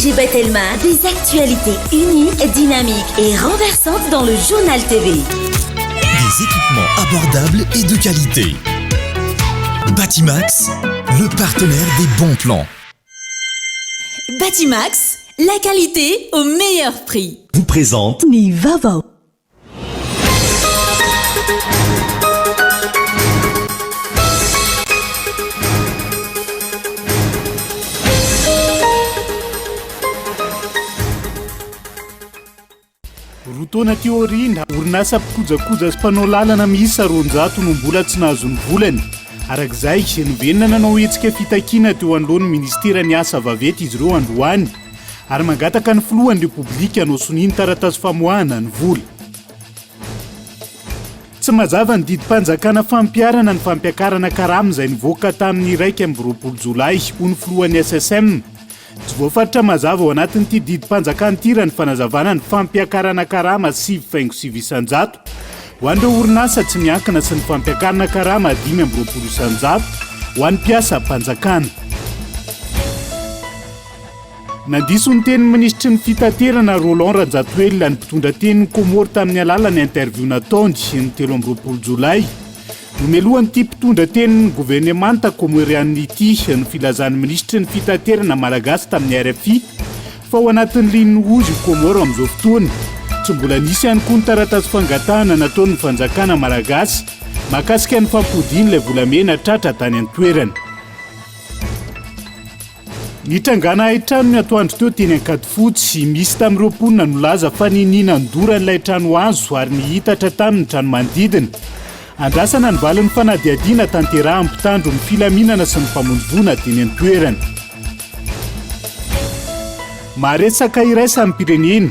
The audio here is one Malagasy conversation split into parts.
AG Batelma, des actualités uniques, dynamiques et renversantes dans le Journal TV. Des équipements abordables et de qualité. Batimax, le partenaire des bons plans. Batimax, la qualité au meilleur prix. Vous présente Ny vaovao. Roa taona aty aoriana, orinasa mpikojakoja sy mpanao lalana miisa 200 no mbola tsy nahazo ny volany. Araka izay, novenina nanao hetsika fitakiana teo anoloan'ny ministeran'ny asa vaventy izy ireo androany ary mangataka ny filohan'ny Repoblika hanao sonia ny taratasy famoahana ny vola. Tsy mazava ny didim-panjakana fampiharana ny fampiakarana karama izay nivoaka tamin'ny 21 jolay, hoy ny filohan'ny SSM. Tsy voafaritra mazava ao anatin'ity didim-panjakana ity raha ny fanazavana ny fampiakarana karama 9,9% ho an'ireo orinasa tsy miankina sy ny fampiakarana karama 25% ho an'ny mpiasam-panjakana. Nandiso ny tenin'ny minisitry ny fitaterana Roland Rajatoelina ny mpitondra tenin'i Comores tamin'ny alalan'ny interview nataony ny 23 jolay. Nomelohan'ity mpitondra tenin'ny governemanta Kômôrianina ity ny filazan'ny minisitry ny fitaterana malagasy tamin'ny rfi fa ao anatin'ny ligne rouge i Kômôro amin'izao fotoana. Tsy mbola nisy ihany koa ny taratasy fangatahana nataon'ny fanjakana malagasy mahakasika ny fampodiana ilay volamena tratra tany an-toerana. Nitrangana haintrano ny atoandro teo teny Ankadifotsy. Misy tamin'ireo mponina no laza fa niniana nandora an'ilay trano hazo ary nihitatra tamin'ny trano manodidina. Andrasana ny valin'ny fanadihadiana tanterahan'ny mpitandro ny filaminana sy ny mpamonjy voina teny an-toerana. Maharesaka iraisam-pirenena.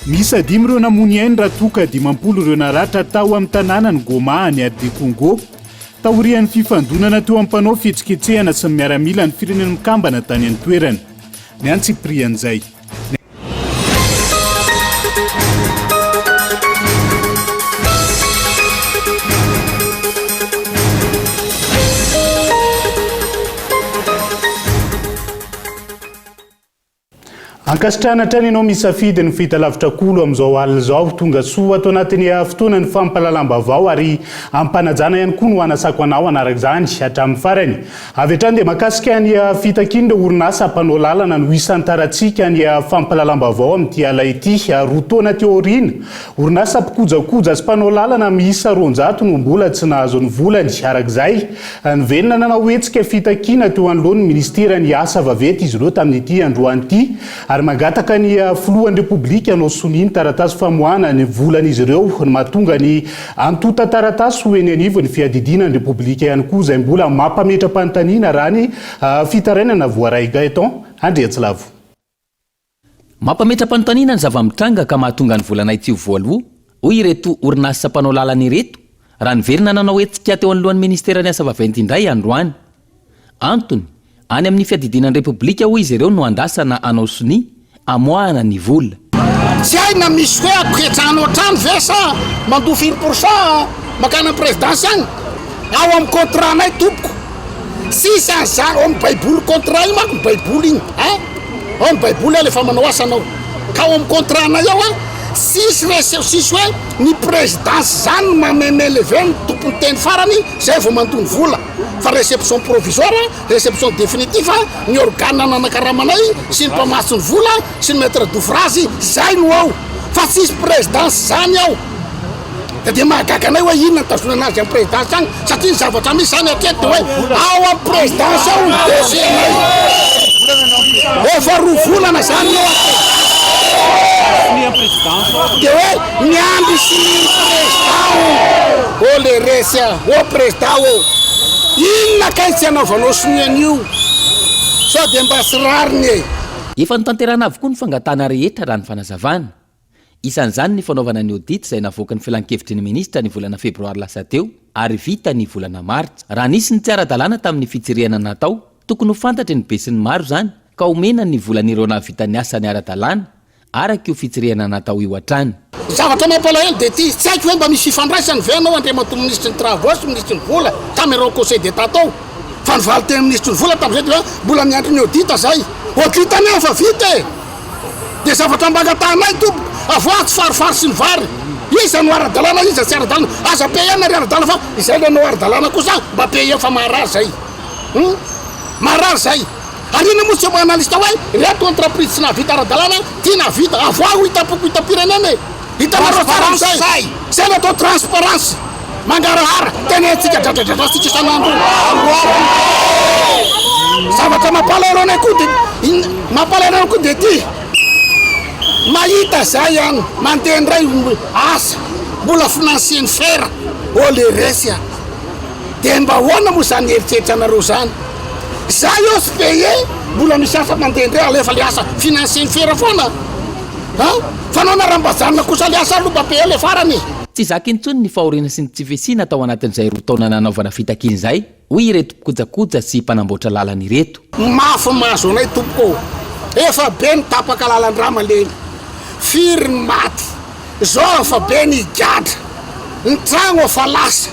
Miisa dimy ireo namoy ny ainy raha toa ka 50 ireo naratra tao amin'ny tanànan'i Goma any RD Congo. Taorian'ny fifandonana teo amin'ny mpanao fihetsiketsehana sy ny miaramilan'ny Firenena Mikambana tany an-toerana. Ny antsipirian'izay. Ankasitrahana hatrany ianao misafidy ny fahitalavitra Kolo amin'izao alina izao. Tonga soa ato anatin'ny fotoana ny fampahalalam-baovao ary ampanajana ihany koa no hanasako anao hanaraka izany hatramin'ny farany. Avy hatrany dia mahakasika ny fitakian'ireo orinasa mpanao lalana no hisantarantsika ny fampahalalam-baovao amin'ity alina ity. Roa taona teo aoriana, orinasa mpikojakoja sy mpanao lalana miisa 200 no mbola tsy nahazo ny volany. Araka izay, Niverina nanao hetsika fitakiana teo anoloan'ny minisiteran'ny Asa vaventy izy ireo tamin'ity androany ity ary mangataka ny filohan'ny Repoblika hanao sonia ny taratasy famoahana ny volan'izy ireo ny mahatonga ny antontan-taratasy ho eny anivon'ny fiadidiana ny Repoblika ihany koa izay mbola mampametra-panontaniana raha ny fitarainana voaray Gaëtan Andriantsilavo. Mampametra-panontaniana ny zava-mitranga ka mahatonga ny volanay tsy ho voaloa, hoy ireto orinasa mpanao lalana ireto, raha niverina nanao hetsika teo anoloan'ny ministeran'ny asa vaventy indray androany. Antony, any amin'ny fiadidiana ny Repoblika hoy izy ireo no andrasana hanao sonia hamoahana ny vola. Tsy hay na misy hoe ampipetrahana ao an-trano ve sa mandoa firy pour cent mankany amin'ny présidence any. Ao amin'ny contrat-nay tompoko. Tsisy an'izany, ao amin'ny baiboly contrat io manko ny baiboly iny ein, ao ny baiboly alefa manao asa anao, ka ao amin'ny contrat nay ao an, tsisy rese tsisy hoe ny présidence zany no mameme-lever ny tompony teny farany zay vao mandoa ny vola, fa réception provisoire, réception définitif, ny organe nanakaramanay sy ny mpamatsy ny vola sy ny maître d'ouvrage zay no ao, fa tsisy présidence zany ao. Ka dia mahagaga anay hoe inona ny tazonana azy amin'ny présidence any satria ny zavatra misy zany hatreto dia hoe ao amin'ny présidence ao ny dossier nay. Efa roa volana zany eo dia hoe miandry sy président o. Ô le resy a, ô président ô. Inona kay tsy anaovanao sonia an'io? Sao dia mba tsy rariny e. Efa notanterahina avokoa ny fangatahana rehetra raha ny fanazavana. Isan'izany ny fanaovana ny audit izay navoakan'ny Filankevitry ny Minisitra ny volana febroary lasa teo ary vita ny volana martsa. Raha nisy ny tsy ara-dalàna tamin'ny fitsirihana natao, tokony ho fantatry ny besinimaro izany ka homena ny volan'ireo nahavita ny asany ara-dalàna araka io fitsirihana natao io hatrany. Ny zavatra mampalahelo dia ity, tsy haiko hoe mba misy fifandraisany ve ianao Andriamatoa Minisitry ny Travaux sy Minisitry ny Vola tamin'ireo Conseil d'Etat tao? Fa ny valin-tenin'ny Minisitry ny Vola tamin'izay dia hoe mbola miandry ny audit izay. Audit anie efa vita e! Dia zavatra mba angatahanay tompoko, avoaho tsy farifary sy ny vary. Iza no ara-dalàna iza tsy ara-dalàna. Aza payena ry ara-dalàna fa izay nanao ara-dalàna kosa mba payeo fa maharary zay. Hum. Marary zay. Ary inona moa tsy manana liste hoe ireto entreprise tsy nahavita ara-dalàna, ty nahavita. Avoaho hitam-poko hitam-pirenena e. Hitanareo tsara amizay. Zay no atao transparence. Mangarahara. Tenentsika dradradradratsika isan'andro io. Zavatra mampalahelo anay koa de mampalahelo anay koa de ty. Mahita zay an, mandeha indray asa, mbola financier-n'ny fer. Oh le resy a. Dia mba ahoana moa izany eritreritra anareo izany? Za eo tsy paye, mbola misy asa mandeha indray alefa le asa financier ny fera foana an! Fa naona raha mba ajanona kosa le asa aloha mba paye le farany e! Tsy zaka intsony ny fahoriana sy ny tsy fisiana tao anatin'izay roa taona nanaovana fitakiana izay, hoy ireto mpikojakoja sy mpanamboatra lalana ireto. Mafy ny mahazo anay tompoko ô! Efa be ny tapaka lalan-drà malemy, firy ny maty, zao efa be ny higadra, ny tragno efa lasa,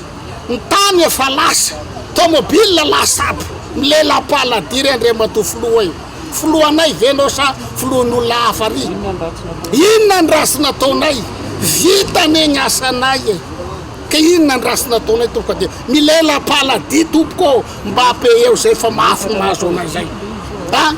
Ny tany efa lasa, tomobile lasa aby, milela-paladia re Andriamatoa Filoha io. Filohanay ve enao sa filohan'olona hafa ry? Inona ny ratsy nataonay? Vita anie ny asanay e! Ka inona ny ratsy nataonay tompoko dia milela-paladia tompoko ô, mba payeo zay fa mafy ny mahazo anay zay a!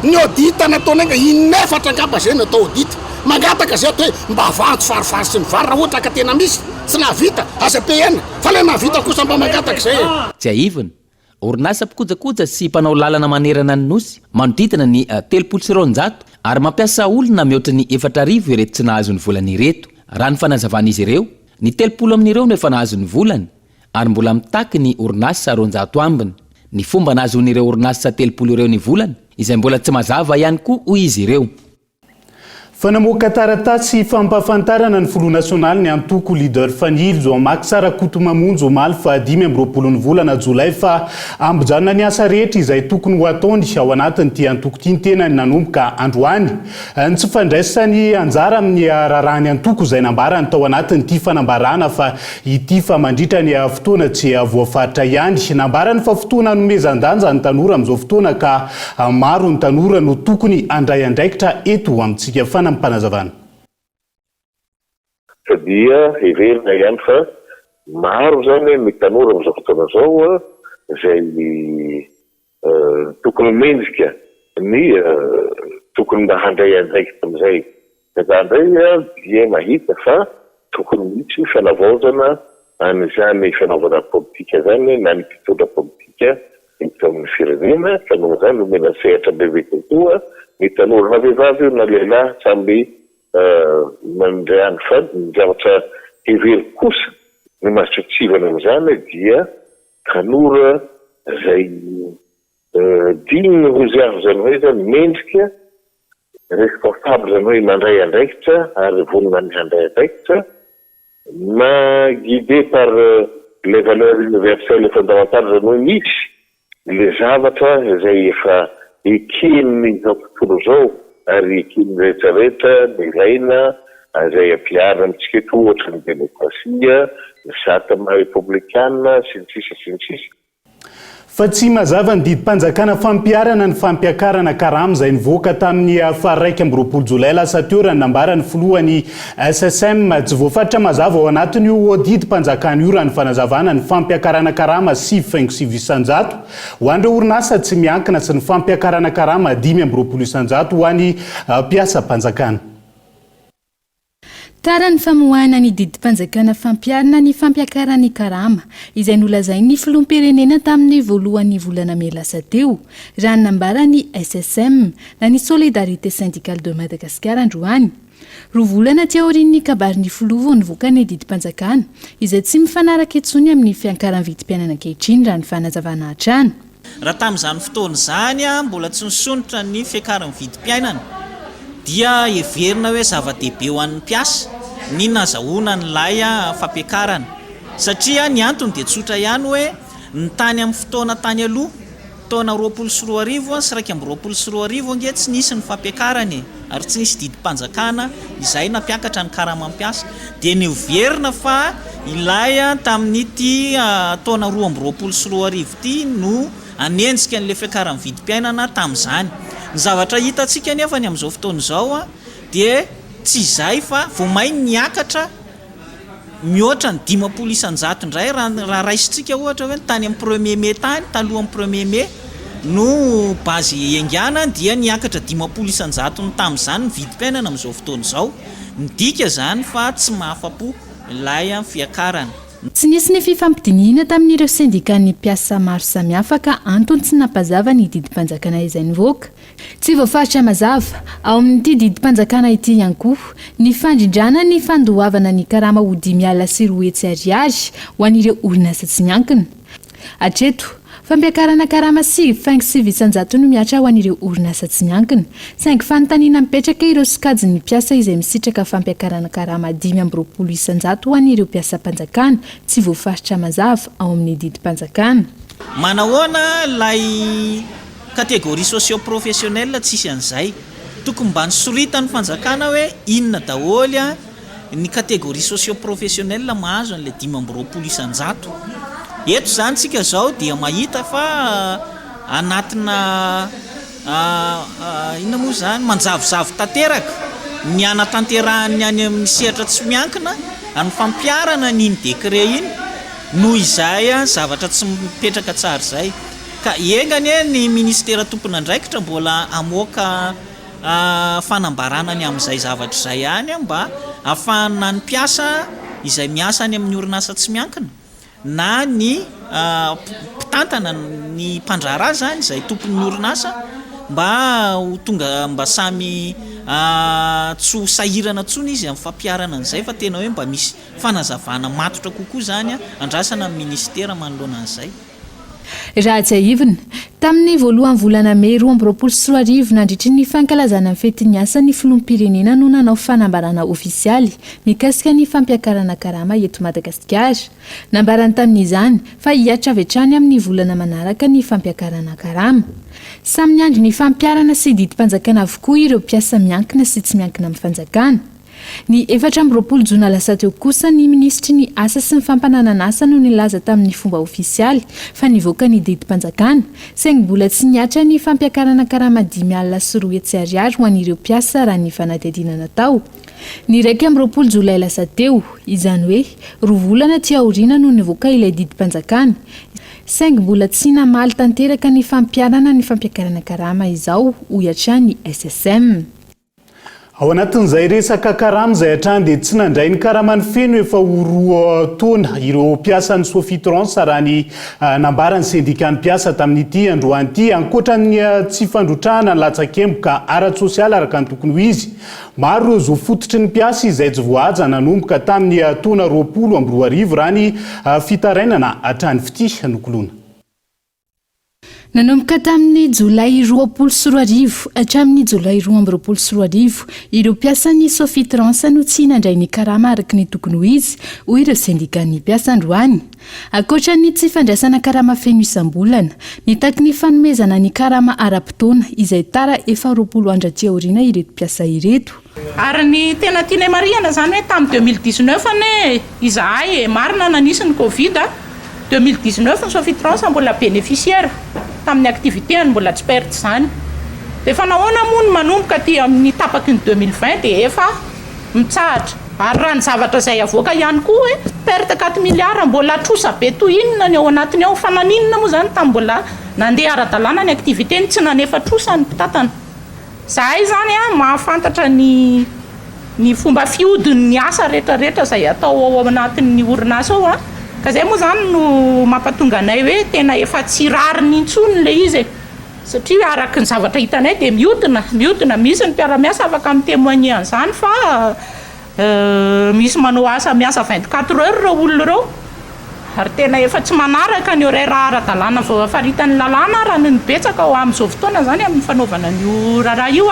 Ny audit nataonay nga in'efatra angamba zay natao audit, mangataka zay ato hoe mba vanto farifary sy ny vary raha ohatra ka tena misy. Tsy nahavita, aza pehena, fa ilay nahavita kosa mba mangataka izay e. Tsiahivina, orinasa mpikojakoja sy mpanao lalana manerana ny Nosy, manodidina ny 230 ary mampiasa olona mihoatra ny 4000 ireto tsy nahazo ny volany ireto. Raha ny fanazavan'izy ireo, ny 30 amin'ireo no efa nahazo ny volany ary mbola mitaky ny orinasa 200 ambiny. Ny fomba nahazoan'ireo orinasa 30 ireo ny volany izay mbola tsy mazava ihany koa hoy izy ireo. Fa namoaka taratasy fampahafantarana ny filoha nasionaly ny antoko Leader Fanilo, Jean Max Rakotomamonjy omaly faha 25 ny volana jolay fa hampijanona ny asa rehetra izay tokony ho ataony ao anatin'ity antoko ity ny tenany nanomboka androany. Ny tsy fandraisany anjara amin'ny raharahan'ny antoko izay nambarany tao anatin'ity fanambarana fa ity fa mandritra ny fotoana tsy voafaritra ihany. Nambarany fa fotoana hanomezan-danja ny tanora amin'izao fotoana ka Maro ny tanora no tokony handray andraikitra eto amintsika. Fanampim-panazavana. Fa dia heverina ihany fa maro izany ny tanora amin'izao fotoana izao izay tokony mendrika ny tokony mba handray andraikitra amin'izay. Ka za indray dia mahita fa tokony misy fanavaozana an'izany fanaovana politika izany na ny mpitondra politika eto amin'ny firenena ka noho izany omena sehatra bebe kokoa ny tanora na vehivavy io na lehilahy samby mandray any fa ny zavatra heveriko kosa ny masotsivana amin'izany dia tanora izay digne hozy aho izany hoe izany mendrika Responsable izany hoe mandray andraikitra ary vonona ny handray andraikitra, na guidé par les valeurs universelles et fondamentales izany hoe misy ilay zavatra izay efa eken'izao tontolo izao ary eken'ny rehetra rehetra ny ilaina izay ampiharina amintsika eto ohatra ny demokrasia, ny sata maha repoblikana sy ny sisa sy ny sisa. Fa tsy mazava ny didim-panjakana fampiharana ny fampiakarana karama izay nivoaka tamin'ny faha 21 jolay lasa teo raha ny nambaran'ny filohan'ny SSM. Tsy voafaritra mazava ao anatin'io didim-panjakana io raha ny fanazavana ny fampiakarana karama 9,9% ho an'ireo orinasa tsy miankina sy ny fampiakarana karama 25% ho an'ny mpiasam-panjakana. Tara ny famoahana ny didim-panjakana fampiharana ny fampiakaran'ny karama, izay nolazain'ny filoham-pirenena tamin'ny voalohan'ny volana mey lasa teo, raha ny nambaran'ny SSM, na ny Solidarité Syndicale de Madagascar androany. Roa volana aty aorian'ny kabarin'ny filoha vao nivoaka ny didim-panjakana, izay tsy mifanaraka intsony amin'ny fiankaran'ny vidim-piainana ankehitriny raha ny fanazavana hatrany. Raha tamin'izany fotoana izany mbola tsy nisondrotra ny fiakaran'ny vidim-piainana dia heverina hoe zava-dehibe ho an'ny mpiasa ny nazahoana an'ilay fampiakarana satria ny antony dia tsotra ihany hoe ny tany amin'ny fotoana tany aloha taona 2020 sy 2021 ange tsy nisy ny fampiakarana e ary tsy nisy didim-panjakana izay nampiakatra ny karaman'ny mpiasa dia noheverina fa ilay tamin'ity taona 2022 ity no hanenjika an'ilay fiakaran'ny vidim-piainana tamin'izany. Ny zavatra hitantsika anefa ny amin'izao fotoana izao. Dia tsy izay fa vao may niakatra mihoatra ny 50% indray raha raha raisintsika ohatra hoe ny tany amin'ny premier mai tany, talohan'ny premier mai no base iangana dia niakatra 50% tamin'izany ny vidim-piainana amin'izao fotoana izao. Midika izany fa tsy mahafa-po ilay fiakarana. Tsy nisy ny fifampidinihina tamin'ireo sendikan'ny mpiasa maro samihafa ka antony tsy nampazava ny didim-panjakana izay nivoaka. Tsy voafaritra mazava, ao amin'ity didim-panjakana ity ihany koa, ny fandrindrana ny fandoavana ny karama ho 205 ariary ho an'ireo orinasa tsy miankina. Hatreto, fampiakarana karama 9.9% no mihatra ho an'ireo orinasa tsy miankina. Saingy fanontaniana mipetraka ireo sokajin'ny mpiasa izay misitraka fampiakarana karama 25% ho an'ireo mpiasam-panjakana tsy voafaritra mazava ao amin'ny didim-panjakana. Manahoana ilay Catégorie socio-professionnelle tsisy an'izay. Tokony mba nisoritan'ny fanjakana hoe inona daholo ny catégorie socio-professionnelle mahazo an'ilay 25%. Eto izany tsika izao dia mahita fa anatina inona moa izany, manjavozavo tanteraka ny hanatanterahan'ny any amin'ny sehatra tsy miankina ny fampiharana an'iny décret iny noho izay zavatra tsy mipetraka tsara izay. Ka enga anie ny ministera tompon'andraikitra mbola hamoaka fanambarana ny amin'izay zavatra izay ihany mba ahafahan'ny na ny mpiasa izay miasa any amin'ny orinasa tsy miankina na ny mpitantana ny mpandraharaha izany izay tompon'ny orinasa mba ho tonga mba samy tsy ho sahirana intsony izy amin'ny fampiharana an'izay fa tena hoe mba misy fanazavana matotra kokoa izany andrasana amin'ny ministera manoloana an'izay. Raha tsiahivina, tamin'ny voalohan'ny volana mey 2022 nandritry ny fankalazana ny fetin'ny asa ny filoham-pirenena no nanao fanambarana ofisialy mikasika ny fampiakarana karama eto Madagasikara. Nambarany tamin'izany fa hihatra avy hatrany amin'ny volana manaraka ny fampiakarana karama. Samy niandry ny fampiharana sy didim-panjakana avokoa ireo mpiasa miankina sy tsy miankina amin'ny fanjakana. Ny 24 jona lasa teo kosa ny minisitry ny Asa sy ny fampananan'asa no nilaza tamin'ny fomba ofisialy fa nivoaka ny didim-panjakana, saingy mbola tsy nihatra ny fampiakarana karama 205 ariary ho an'ireo mpiasa raha ny fanadihadiana natao ny 21 jolay lasa teo, izany hoe roa volana aty aoriana no nivoaka ilay didim-panjakana, saingy mbola tsy namaly tanteraka ny fampiharana ny fampiakarana karama izao, hoy hatrany SSM. Ao anatin'izay resaka karama izay hatrany dia tsy nandray ny karamany feno efa ho roa taona ireo mpiasan'ny Sofitrans raha ny nambaran'ny sendikan'ny mpiasa tamin'ity androany ity. Ankoatra ny tsy fandrotrahana ny latsakemboka ara-tsosialy araka ny tokony ho izy, maro ireo zo fototry ny mpiasa izay tsy voahaja nanomboka tamin'ny taona 2020 raha ny fitarainana hatrany Fitia nokoloina. Nanomboka tamin'ny jolay 2020 hatramin'ny jolay 2022, ireo mpiasan'ny Sofitrans no tsy nandray ny karama araka ny tokony ho izy, hoy ireo sendikan'ny mpiasa androany. Ankoatra ny tsy fandraisana karama feno isam-bolana, nitaky ny fanomezana ny karama ara-potoana izay tara efa 20 andro aty aoriana ireto mpiasa ireto. Ary ny tena tianay marihana izany hoe tamin'ny 2019 anie izahay e, marina na nisy ny covid a, 2019 ny Sofitrans mbola bénéficiaire tamin'ny activité-ny mbola tsy perte izany. Dia efa nahoana moa no manomboka aty amin'ny tapaky ny 2020 dia efa mitsahatra. Ary raha ny zavatra izay avoaka ihany koa hoe perte quatre milliards mbola trosa be toy inona ny ao anatiny ao, fa naninona moa izany tamin'ny mbola nandeha ara-dalàna ny activité-ny tsy nanefa trosa ny mpitantana. Zahay izany an mahafantatra ny ny fomba fihodin'ny asa rehetra rehetra izay atao ao anatin'ny orinasa ao an, ka izay moa izany no mampatonga anay hoe tena efa tsy rariny intsony ilay izy e, satria araka ny zavatra hitanay dia mihodina, mihodina, misy ny mpiara-miasa afaka mi-témoigner an'izany fa Misy manao asa miasa 24 heures ireo olona ireo ary tena efa tsy manaraka ny horaire ara-dalàna voafaritan'ny lalàna ara ny betsaka ao amin'izao fotoana izany amin'ny fanaovana an'io raharaha io.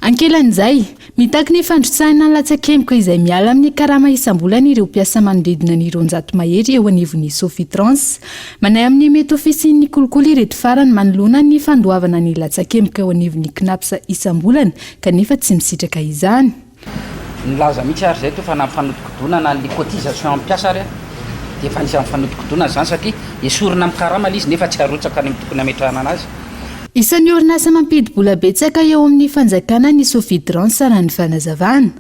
Ankilan'izay, mitaky ny fandrotsahana ny latsakemboka izay miala amin'ny karama isam-bolana ireo mpiasa manodidina ny 200 mahery eo anivon'ny Sofitrans. Manahy amin'ny mety ho fisian'ny kolikoly ireto farany manoloana ny fandoavana ny latsakemboka eo anivon'ny Cnaps isam-bolana kanefa tsy misitraka izany. Nilaza mihitsy ary izay toa fa na ny fanodikodonana ny cotisation amin'ny mpiasa ary dia efa anisan'ny fanodikodonana izany satria esorina amin'ny karama ilay izy nefa tsy arotsaka any amin'ny tokony hametrahana anazy. Isan'ny orinasa mampidi-bola betsaka eo amin'ny fanjakana ny Sofitrans raha ny fanazavana.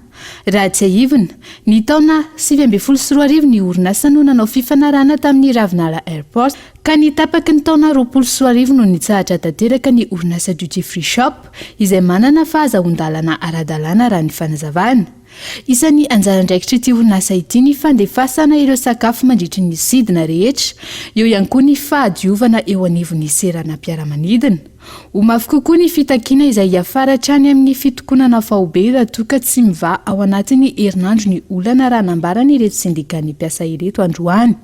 Raha tsiahivina, ny taona 2019 ny orinasa no nanao fifanarahana tamin'ny Ravinala Airport ka ny tapaky ny taona 2020 no nitsahatra tanteraka ny orinasa Duty Free Shop izay manana fahazahoan-dalana ara-dalàna raha ny fanazavana. Isan'ny anjara andraikitr'ity orinasa ity ny fandefasana ireo sakafo mandritry ny sidina rehetra, eo ihany koa ny fahadiovana eo anivon'ny seranam-piaramanidina. Ho mafy kokoa ny fitakiana izay hiafara hatrany amin'ny fitokonana faobe raha toa ka tsy mivaha ao anatin'ny herinandro ny olana raha nambaran'ireto sendikan'ny mpiasa ireto androany.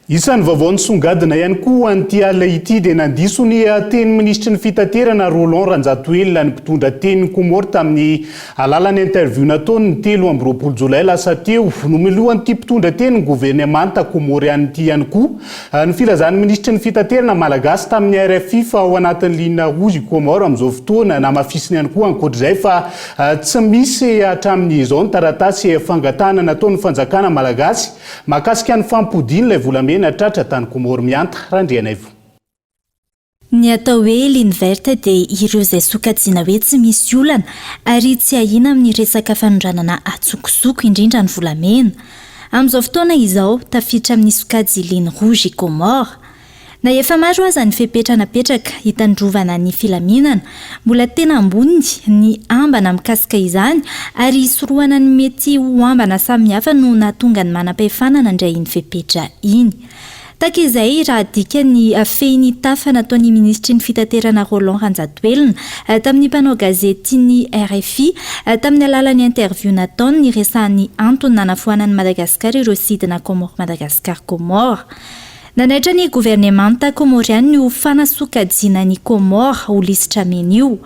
Isan'ny vaovao nisongadina ihany koa ho an'ity alina ity dia nandiso ny teny minisitry ny fitaterana Roland Ranjatoelina ny mpitondra tenin'i Comores tamin'ny alalan'ny interview nataony ny 23 jolay lasa teo. Nomelohan'ity mpitondra tenin'ny governemanta Comoriana ity ihany koa ny filazan'ny minisitry ny fitaterana malagasy tamin'ny rfi fa ao anatin'ny ligne rouge i Comores amin'izao fotoana. Namafisiny ihany koa ankoatr'izay fa tsy misy hatramin'izao ny taratasy fangatahana nataon'ny fanjakana malagasy Mahakasika ny fampodiana ilay volamena tratra tany Comores Mihanta Randrianaivo. Ny atao hoe ligne verte dia ireo izay sokajiana hoe tsy misy olana ary tsy ahiana amin'ny resaka fanondranana antsokosoko, indrindra ny volamena. Amin'izao fotoana izao, tafiditra amin'ny sokajy ligne rouge i Comores. Na efa maro aza ny fepetra napetraka hitandrovana ny filaminana, mbola tena ambony ny ambana mikasika izany ary hisorohana ny mety ho ambana samihafa no nahatonga ny manam-pahefana nandray iny fepetra iny. Tahaka izay raha adika ny fehin'ny tafa nataon'ny minisitry ny fitaterana Roland Ranjatoelina tamin'ny mpanao gazetin'ny rfi tamin'ny alalan'ny interview nataony niresahany antony nanafoanan'i Madagasikara ireo sidina Comores-Madagascar-Comores. Nanaitra ny governemanta Kômôriana io fanasokajiana an'i Kômôro ho lisitra mena io.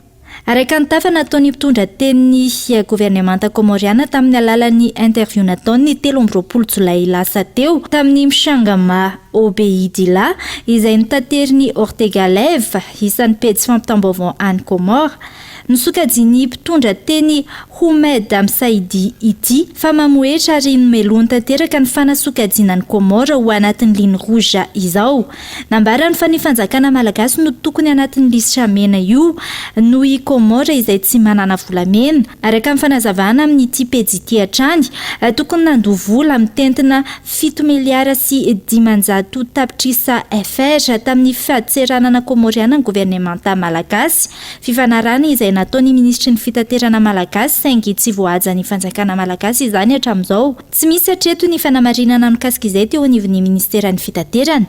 Araka ny tafa nataon'ny mpitondra tenin'ny governemanta Kômôriana tamin'ny alalan'ny interview nataony ny 23 jolay lasa teo tamin'ny Mshangama Obeidillah izay notaterin'i Ortega Live, isan'ny pejy fampitam-baovao any Kômôro, Nosokajian'ny mpitondra teny Houmed Amsaidi ity fa mamohehitra ary nomelohiny tanteraka ny fanasokajiana an'i Comores ho anatin'ny ligne rouge izao. Nambarany fa ny fanjakana malagasy no tokony anatin'ny lisitra mena io noho i Comores izay tsy manana volamena. Araka ny fanazavana amin'ity pejy ity hatrany, tokony nandoa vola mitentina 7 miliara sy 500 tapitrisa FR tamin'ny fadintseranana Komoriana ny governemanta malagasy. Fifanarahana izay nataon'ny minisitry ny fitaterana malagasy saingy tsy voahajan'ny fanjakana malagasy izany hatramin'izao. Tsy misy hatreto ny fanamarinana mikasika izay teo anivon'ny minisiteran'ny fitaterana.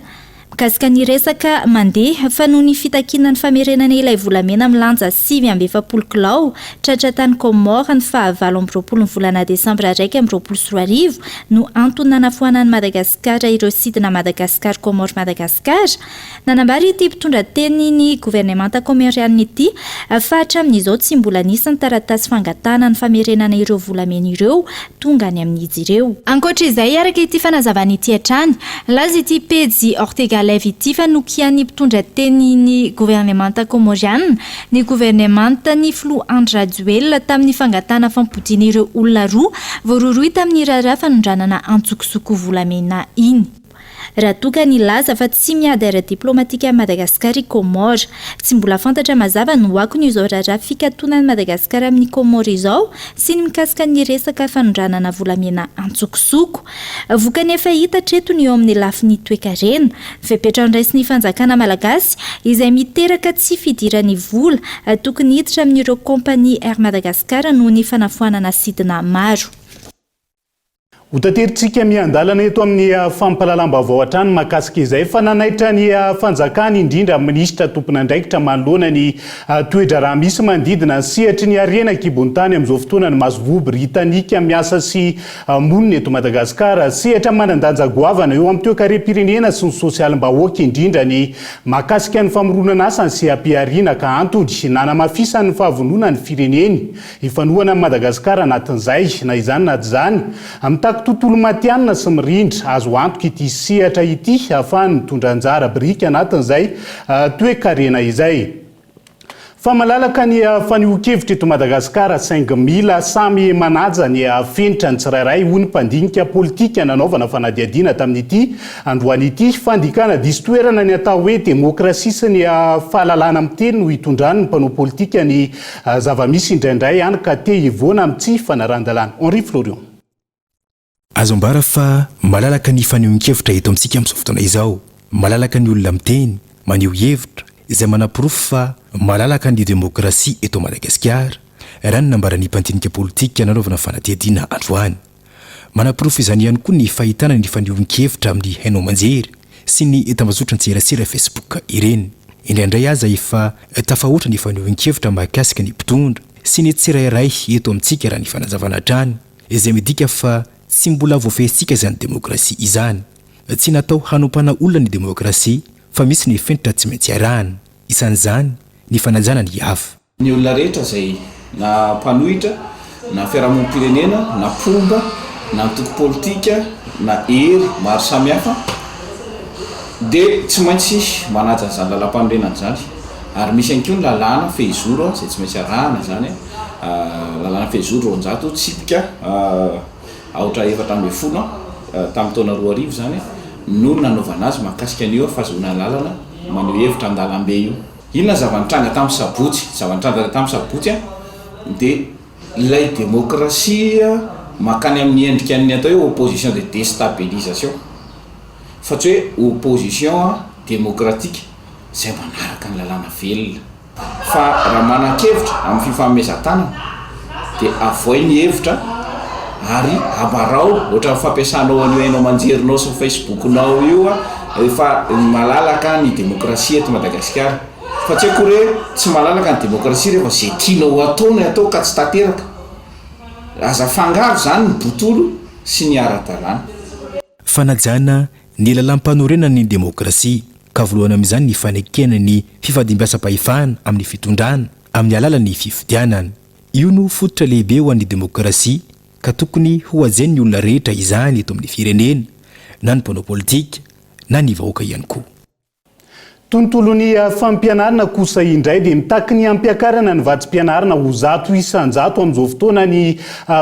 Mikasika ny resaka mandeha fa noho ny fitakiana ny famerenana ilay volamena milanja 49 kilao tratra tany Comores ny faha 28 ny volana desambra 2021 no antony nanafoanan'i Madagasikara ireo sidina Madagascar Comores Madagascar Nanambara ity mpitondra tenin'ny governemanta Kômôrianina ity fa hatramin'izao tsy mbola nisy ny taratasy fangatahana ny famerenana ireo volamena ireo tonga any amin'izy ireo. Ankoatra izay, araka ity fanazavana ity hatrany, nilaza ity pejy Ortega Live ity fa nokian'ny mpitondra tenin'ny governemanta Kômôrianina ny governemantan'ny filoha Andry Rajoelina tamin'ny fangatahana fampodiana ireo olona roa voarohirohy tamin'ny raharaha fanondranana antsokosoko volamena iny. Raha toa ka nilaza fa tsy miady ara-diplaomatika amin'i Madagasikara i Comores. Tsy mbola fantatra mazava ny ho akon'izao raharaha fikatonan'i Madagasikara amin'i Comores izao sy ny mikasika ny resaka fanondranana volamena antsokosoko. Vokany efa hita hatreto ny eo amin'ny lafiny toekarena. Ny fepetra noraisin'ny fanjakana malagasy izay miteraka tsy fidiran'ny vola tokony hiditra amin'ireo kaompania Air Madagascar noho ny fanafoanana sidina maro. Hotaterintsika miandalana eto amin'ny fampahalalam-baovao hatrany mahakasika izay fa nanaitra ny fanjakana indrindra minisitra tompon'andraikitra manoloana ny toe-draharaha misy manodidina ny sehatry ny harena an-kibon'ny tany amin'izao fotoana ny masoivoho britanika miasa sy monina eto Madagasikara. Sehatra manan-danja goavana eo amin'ny toekarem-pirenena sy ny sosialim-bahoaka indrindra ny mahakasika ny famoronana asa ny seha-pihariana ka antony nanamafisany ny fahavononan'ny fireneny Hifanohana amin'i Madagasikara anatin'izay, na izany na tsy izany, mitaky tontolo matihanina sy mirindra, azo antoka ity sehatra ity ahafahany mitondra anjara biriky anatin'izay toekarena izay. Fa malalaka ny fanehoan-kevitra eto Madagasikara saingy mila samy manaja ny fenitra ny tsirairay, hoy ny mpandinika politika nanaovana fanadihadiana tamin'ity androany ity. Fandikana diso toerana ny atao hoe demokrasia sy ny fahalalahana miteny no itondran'ny mpanao politika ny zava-misy indraindray, hany ka te hivoana amin'ny tsy fanarahan-dalàna. Henri Florian. Azo ambara fa malalaka ny fanehoan-kevitra eto amintsika amin'izao fotoana izao. Malalaka ny olona miteny, maneho hevitra, izay manaporofo fa malalaka ny demokrasia eto Madagasikara, raha ny nambaran'ny mpandinika politika nanaovana fanadihadiana androany. Manaporofo izany ihany koa ny fahitana ny fanehoan-kevitra amin'ny haino aman-jery sy ny tambazotran-tserasera Facebook ireny. Indraindray aza efa tafahoatra ny fanehoan-kevitra mahakasika ny mpitondra sy ny tsirairay eto amintsika raha ny fanazavana hatrany. Izay midika fa tsy mbola voafehintsika izany demokrasia izany. Tsy natao hanompana olona ny demokrasia fa misy ny fenitra tsy maintsy arahana. Isan'izany ny fanajana ny hafa. Ny olona rehetra izay na mpanohitra, na fiarahamonim-pirenena, na mpomba, na antoko politika, na hery maro samihafa dia tsy maintsy manaja an'izany lalàmpanorenana izany. Ary misy ihany koa ny lalàna fehizoro izay tsy maintsy arahana izany. Lalàna fehizoro 200 tsipika aotra 14 tamin'ny taona 2000 izany no nanaovana azy mahakasika an'io fahazoana alalana maneho hevitra an-dalambe io. Inona ny zava-nitranga tamin'ny sabotsy? Ny zava-nitranga tamin'ny sabotsy dia ilay demokrasia mankany amin'ny endrika ny atao hoe opposition de destabilisation fa tsy hoe opposition démocratique izay manaraka ny lalàna velona. Fa raha manan-kevitra amin'ny fifanomezan-tanana dia avoay ny hevitra ary ambarao ohatran'ny fampiasanao an'io haino aman-jerinao sy ny Facebook-nao io fa malalaka ny demokrasia eto Madagasikara. Fa tsy akory hoe tsy malalaka ny demokrasia rehefa izay tianao atao no atao ka tsy tanteraka. Aza afangaro izany ny botolo sy ny ara-dalàna. Fanajana ny lalàmpanorenan'ny demokrasia, ka voalohany amin'izany ny fanekena ny fifandimbiasam-pahefana amin'ny fitondrana amin'ny alalan'ny fifidianana. Io no fototra lehibe ho an'ny demokrasia ka tokony hohajain'ny olona rehetra izany eto amin'ny firenena, na ny mpanao politika na ny vahoaka ihany koa. Tontolon'ny fampianarana kosa indray dia mitaky ny hampiakarana ny vatsim-pianarana ho 100% amin'izao fotoana ny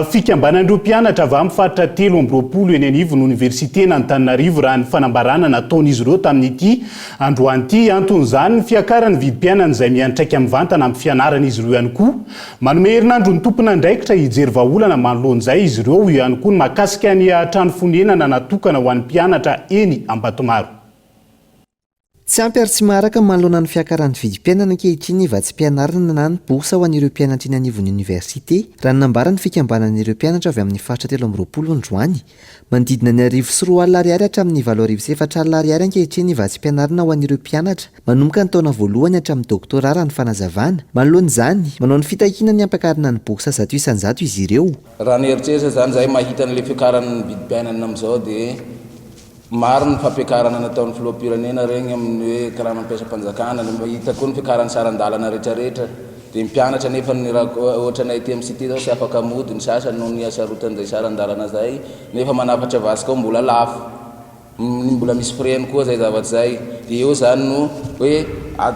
fikambanan'ireo mpianatra avy amin'ny faritra 23 eny anivon'ny oniversiten'Antananarivo raha ny fanambarana nataon'izy ireo tamin'ity androany ity. Anton'izany ny fiakaran'ny vidim-piainana izay miantraika mivantana amin'ny fianaran'izy ireo ihany koa. Manome herinandro ny tompon'andraikitra hijery vahaolana manoloana izay izy ireo ihany koa ny mahakasika ny trano fonenana natokana ho an'ny mpianatra eny Ambatomaro. Tsy ampy ary tsy maharaka manoloana ny fiakaran'ny vidim-piainana ankehitriny ny vatsim-pianarana na ny bourse ho an'ireo mpianatra eny anivon'ny oniversite, raha ny nambaran'ny fikambanan'ireo mpianatra avy amin'ny faritra 23 androany. Manodidina ny 2100 ariary hatramin'ny 4004 ariary ankehitriny ny vatsim-pianarana ho an'ireo mpianatra manomboka ny taona voalohany hatramin'ny doctorat raha ny fanazavana. Manoloana izany, manao ny fitakiana ny hampiakarina ny bourse 100% izy ireo. Raha ny eritreritra izany izahay mahita an'ilay fiakaran'ny vidim-piainana amin'izao dia Maro ny fampiakarana nataon'ny filoham-pirenena regny amin'ny hoe karama mpiasam-panjakana, hita koa ny fiakaran'ny saran-dalana retraretra, dia mpianatra nefa ny raha ohatra anay aty amin'ny cité zao tsy afaka mody ny sasany noho ny hasarotan'izay saran-dalana zay, nefa manafatra vasy koa mbola lafo, mbola misy frais-ny koa zay zavatra zay, dia eo zany no hoe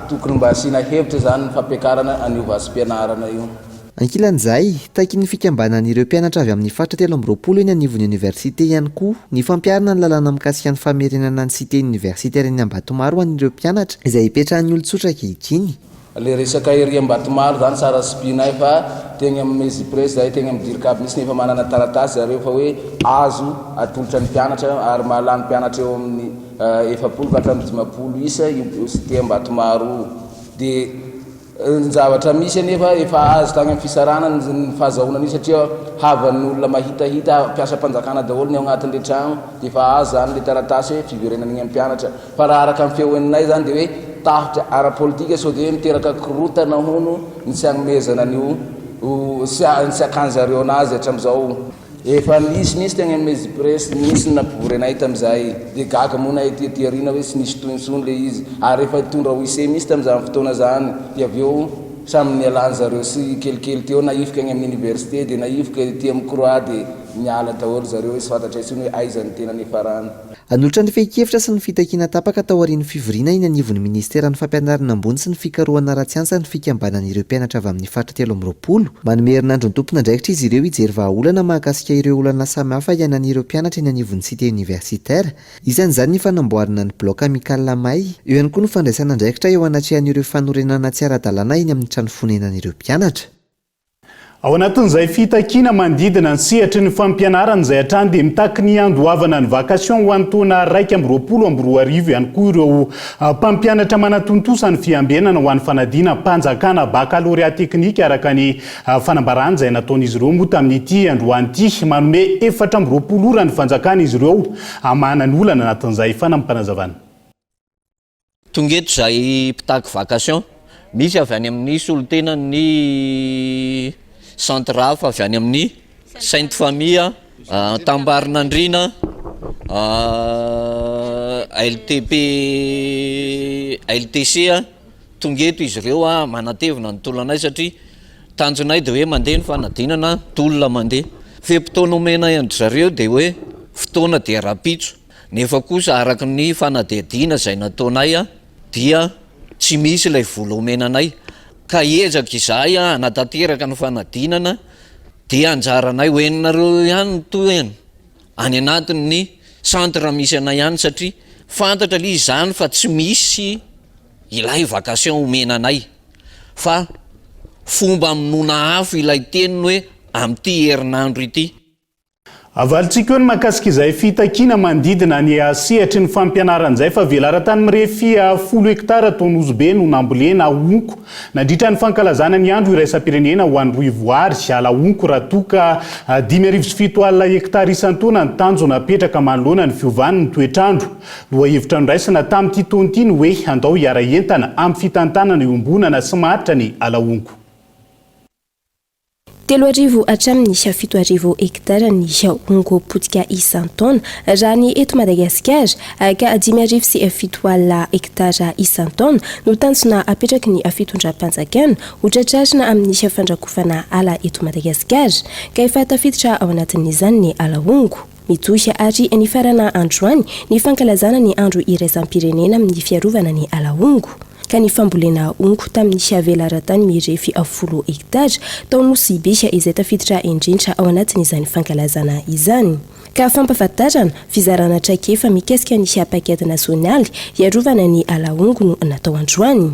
tokony mba asiana hevitra zany ny fampiakarana an'io vasim-pianarana io. Ankilan'izay, takin'ny fikambanan'ireo mpianatra avy amin'ny faritra 23 eny anivon'ny oniversite ihany koa ny fampiharana ny lalàna mikasika ny famerenana ny cité universitaire eny Ambatomaro ho an'ireo mpianatra izay ipetrahan'ny olon-tsotra ankehitriny. Le resaka ery Ambatomaro zany tsara sipinay fa tegny amin'ny Mezipress zahay tegny amin'ny Dircab misy nefa manana taratasy zareo fa hoe azo atolotra ny mpianatra ary mahalany mpianatra eo amin'ny 40 ka hatramin'ny 50 isa io cité Ambatomaro io de Ny zavatra misy anefa efa azo tany amin'ny fisarana ny fahazahoana an'io satria havan'ny olona mahitahita, mpiasam-panjakana daholo ny ao anatin'ilay trano dia efa azo izany ilay taratasy hoe fiverenana eny amin'ny mpianatra. Fa raha araka ny feo henonay izany dia hoe tahotra ara-politika sao dia hoe miteraka korotana hono ny tsy hanomezana an'io sy ny tsy hakan-zareo anazy hatramin'izao. Efa nisy mihitsy teny amin'ny Mezipress, nisy ny nampivory anay tamin'izay, dia gaga moa nay aty aty aoriana hoe tsy nisy tohiny intsony ilay izy, ary efa hitondra huissier mihitsy tamin'izany fotoana izany, dia avy eo samy nialan'ny zareo sy kelikely teo, nahifoka eny amin'ny université, dia nahifoka ety amin'ny croix, dia. niala daholo zareo hoe tsy fantatray intsony hoe aiza ny tena niafarany. Hanolotra ny fehin-kevitra sy ny fitakiana tapaka taorian'ny fivoriana eny anivon'ny minisiteran'ny Fampianarana ambony sy ny fikarohana ara-tsiansa ny fikambanan'ireo mpianatra avy amin'ny faritra 23. Manome herinandro ny tompon'andraikitra izy ireo hijery vahaolana mahakasika ireo olana samihafa iainan'ireo mpianatra eny anivon'ny cité universitaire. Isan'izany ny fanamboarana ny bloc amical may. Eo ihany koa ny fandraisana andraikitra eo anatrehan'ireo fanorenana tsy ara-dalàna eny amin'ny trano fonenan'ireo mpianatra. Ao anatin'izay fitakiana manodidina ny sehatry ny fampianarana izay hatrany dia mitaky ny handoavana ny vacation ho an'ny taona 2021 ihany koa ireo mpampianatra manatontosa ny fiambenana ho an'ny fanadinam-panjakana bakalorea teknika araka ny fanambarana izay nataon'izy ireo moa tamin'ity androany ity. Manome 24 ora ny fanjakana izy ireo hamahana ny olana anatin'izay fanampanazavana. Tonga eto izahay mpitaky vacation. Misy avy any amin'ny solontenan'ny centre hafa avy any amin'ny Sainte Famille, Antambarinandriana, LTP, LTC. Tonga eto izy ireo manatevina ny tolonanay satria tanjonay dia hoe mandeha ny fanadinana, tolona mandeha. Fe-potoana omenay an-dry zareo dia hoe fotoana dia rahampitso. Nefa kosa araka ny fanadihadiana izay nataonay dia tsy misy ilay vola omena anay ka hiezaka izahay hanatanteraka ny fanadinana dia anjaranay ho henonareo ihany ny tohiny any anatin'ny centre misy anay any satria fantatra ilay izy izany fa tsy misy ilay vacation omena anay fa fomba hamonoana afo ilay teniny hoe amin'ity herinandro ity. Avalintsika eo ny mahakasika izay fitakiana manodidina ny sehatry ny fampianarana izay fa velaran-tany mirefy folo hektara tao Nosy Be no nambolena honko nandritra ny fankalazana ny andro iraisam-pirenena ho an'ny rohivoary ala honko raha toa ka 7700 hektara isan-taona ny tanjona apetraka manoloana ny fiovan'ny toetr'andro. Lohahevitra noraisina tamin'ity taona ity ny hoe andao hiara-hientana amin'ny fitantanana iombonana sy maharitra ny ala honko. 3000 hatramin'ny 7000 hektara ny honko potika isan-taona raha ny eto Madagasikara ka 7500 hektara isan-taona no tanjona apetraky ny fitondram-panjakana ho tratrarina amin'ny fandrakofana ala eto Madagasikara ka efa tafiditra ao anatin'izany ny ala honko. Mitohy ary nifarana androany ny fankalazana ny andro iraisam-pirenena amin'ny fiarovana ny ala hongo, ka ny fambolena honko tamin'ny velaran-tany mirefy folo hektara tao Nosy Be izay tafiditra indrindra ao anatin'izany fankalazana izany. Ka fampahafantarana, fizarana traikefa mikasika ny paikady nasionaly hiarovana ny ala hongo no natao androany.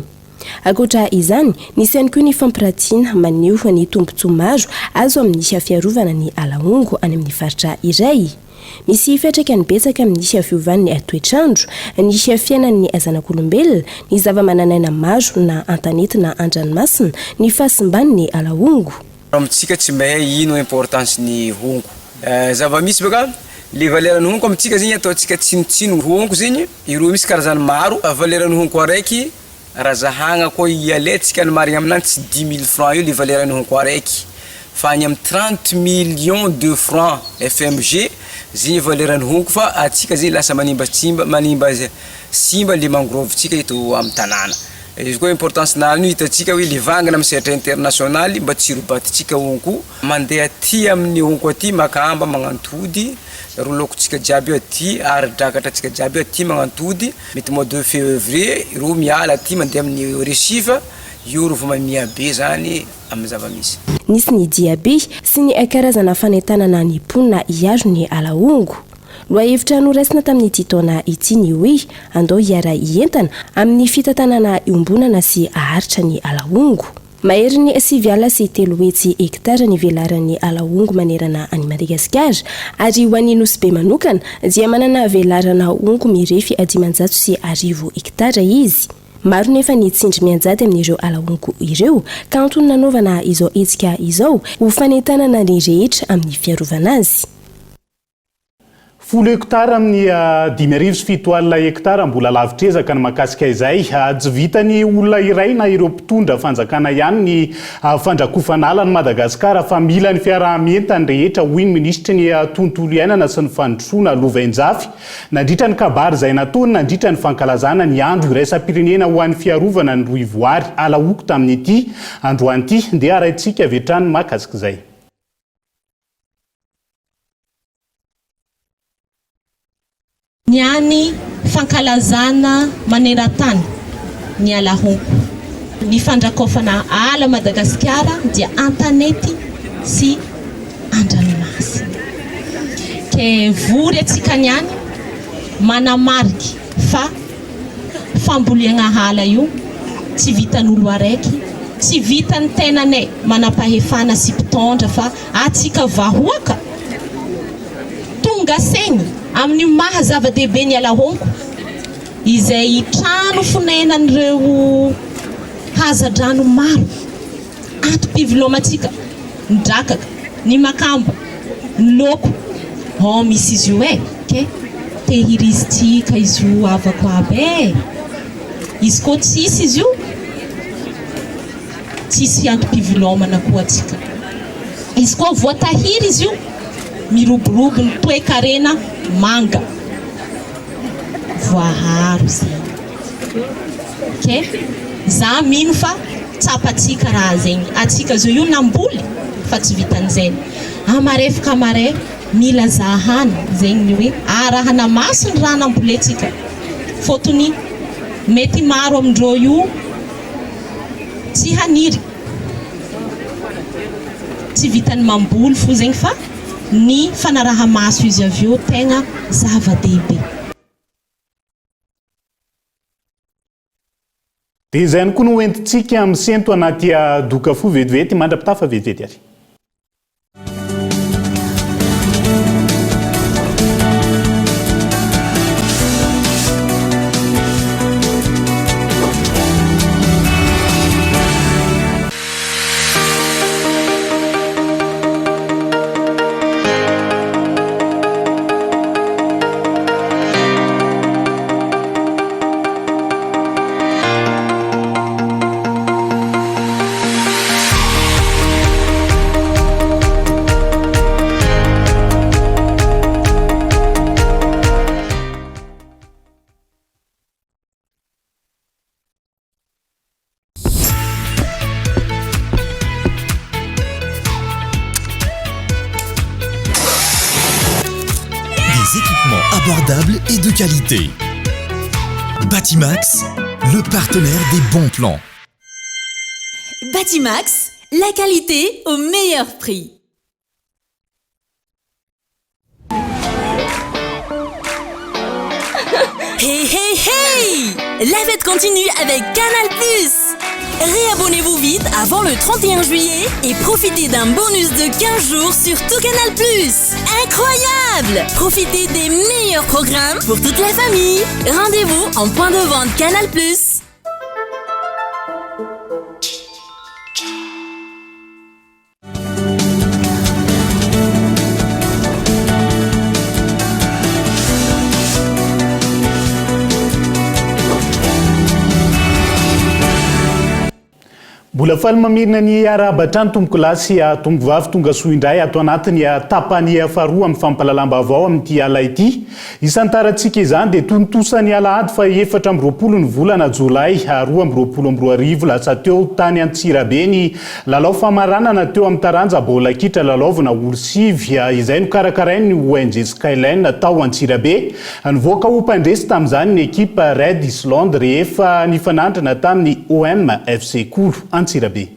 Ankoatra izany, nisy ihany koa ny fampiratiana maneho ny tombontsoa maro azo amin'ny fiarovana ny ala hongo any amin'ny faritra iray. Misy fiantraikany betsaka amin'ny fiovan'ny toetr'andro, ny fiainan'ny zanak'olombelona, ny zavamananaina maro na an-tanety na an-dranomasina, ny fahasimban'ny ala hongo. Amintsika tsy mahay ino importance ny honko. Zava-misy baka le valeur ny honko amintsika zegny ataontsika tsinotsino honko zegny ireo misy karazany maro valeur ny honko araiky raha zahagna koa ialaintsika ny marigny aminany tsy dix mille francs eo le valeur ny honko araiky fa agny amin'ny trente millions de francs FMG zegny valeur ny honko fa atsika zegny lasa manimbatsimba manimba simba le mangrove tsika eto amin'ny tanàna. Izy koa importance na io hitantsika hoe le vangana amin'ny sehatra internationaly mba tsy robatintsika honko mandeha aty amin'ny honko aty makamba magnantody ro laokontsika jiaby io aty ary drakatrantsika jiaby io aty magnantody mety mois de fevrier ro miala aty mandeha amin'ny récif io ro vao mamia be zany amin'ny zava-misy. Nisy ny diabe sy ny karazana fanentanana ny mponina hiaro ny ala hongo. Lohahevitra noraisina tamin'ity taona ity ny hoe Andao hiara-hientana amin'ny fitantanana iombonana sy haharitra ny ala hongo. Maherin'ny 309 hektara ny velaran'ny ala hongo manerana an'i Madagasikara ary ho an'i Nosy Be manokana dia manana velarana honko mirefy 1500 hektara izy. Maro nefa ny tsindry mianjady amin'ireo ala honko ireo ka antony nanaovana izao hetsika izao ho fanentanana ny rehetra amin'ny fiarovana azy. Folo hektara amin'ny 7500 hektara mbola lavitr'ezaka ny mahakasika izay. Tsy vitan'ny olona iray na ireo mpitondra fanjakana ihany ny fandrakofan'ala an'i Madagasikara fa mila ny fiaraha-mientan'ny rehetra hoy ny minisitry ny tontolo iainana sy ny fandrosoana Lovainjafy nandritra ny kabary izay nataony nandritra ny fankalazana ny andro iraisam-pirenena ho an'ny fiarovana ny rohivoary Alaoko tamin'ity androany ity. Ndeha harahintsika avy hatrany ny mahakasika izay. Ny any fankalazana maneran-tany ny ala honko. Ny fandrakaofana ala Madagasikara dia an-tanety sy an-dranomasina. Ke vory antsika ny any manamariky fa fambolena ala io tsy vitan'olo araiky, tsy vitan'ny tenanay manam-pahefana sy mpitondra fa antsika vahoaka. Tonga saina amin'ny maha zava-dehibe ny ala honko izay trano fonenan'ireo haza-drano maro antom-pivelomantsika, ny drakaka, ny makamba, ny loko, ao misy izy io e, ke tehirizintsika izy io havako aby e, izy koa tsisy izy io tsisy antom-pivelomana koa antsika. Izy koa voatahiry izy io, miroborobo ny toe-karena manga. Voaharo zegny. Ok? Za mino fa tsapantsika raha zegny. Atsika zao io namboly fa tsy vitan'izegny. Amarefaka amare, mila zahana zegny ny hoe arahana maso ny raha nambolentsika. Fôtony mety maro amindreo io tsy haniry. Tsy vitan'ny mamboly fo zegny fa ny fanaraha-maso izy avy eo tegna zava-dehibe. Dia izay ihany koa no hoentintsika misento anaty doka fo vetivety mandra-pitafa vetivety ary. Des équipements abordables et de qualité. Batimax, le partenaire des bons plans. Batimax, la qualité au meilleur prix. Hey hey hey La fête continue avec Canal+. Réabonnez-vous vite avant le 31 juillet et profitez d'un bonus de 15 jours sur tout Canal+. Incroyable Profitez des meilleurs programmes pour toute la famille. Rendez-vous en point de vente Canal+. Mbola faly mamerina ny arahaba hatrany tompokolahy sy tompovavy tonga soa indray ato anatin'ny tapany faharoa amin'ny fampahalalam-baovao amin'ity ala ity. Isantarantsika izany dia tontosa ny alahady faha 24 ny volana jolay 2022 lasa teo tany Antsirabe ny lalao famaranana teo amin'ny taranja baolina kitra lalaovina olo sivy izay nokarakarain'ny ONG Skyline tao Antsirabe. Nivoaka ho mpandresy tamin'izany ny ekipa Red Island rehefa nifanandrina tamin'ny OM FC Kolo Antsirabe.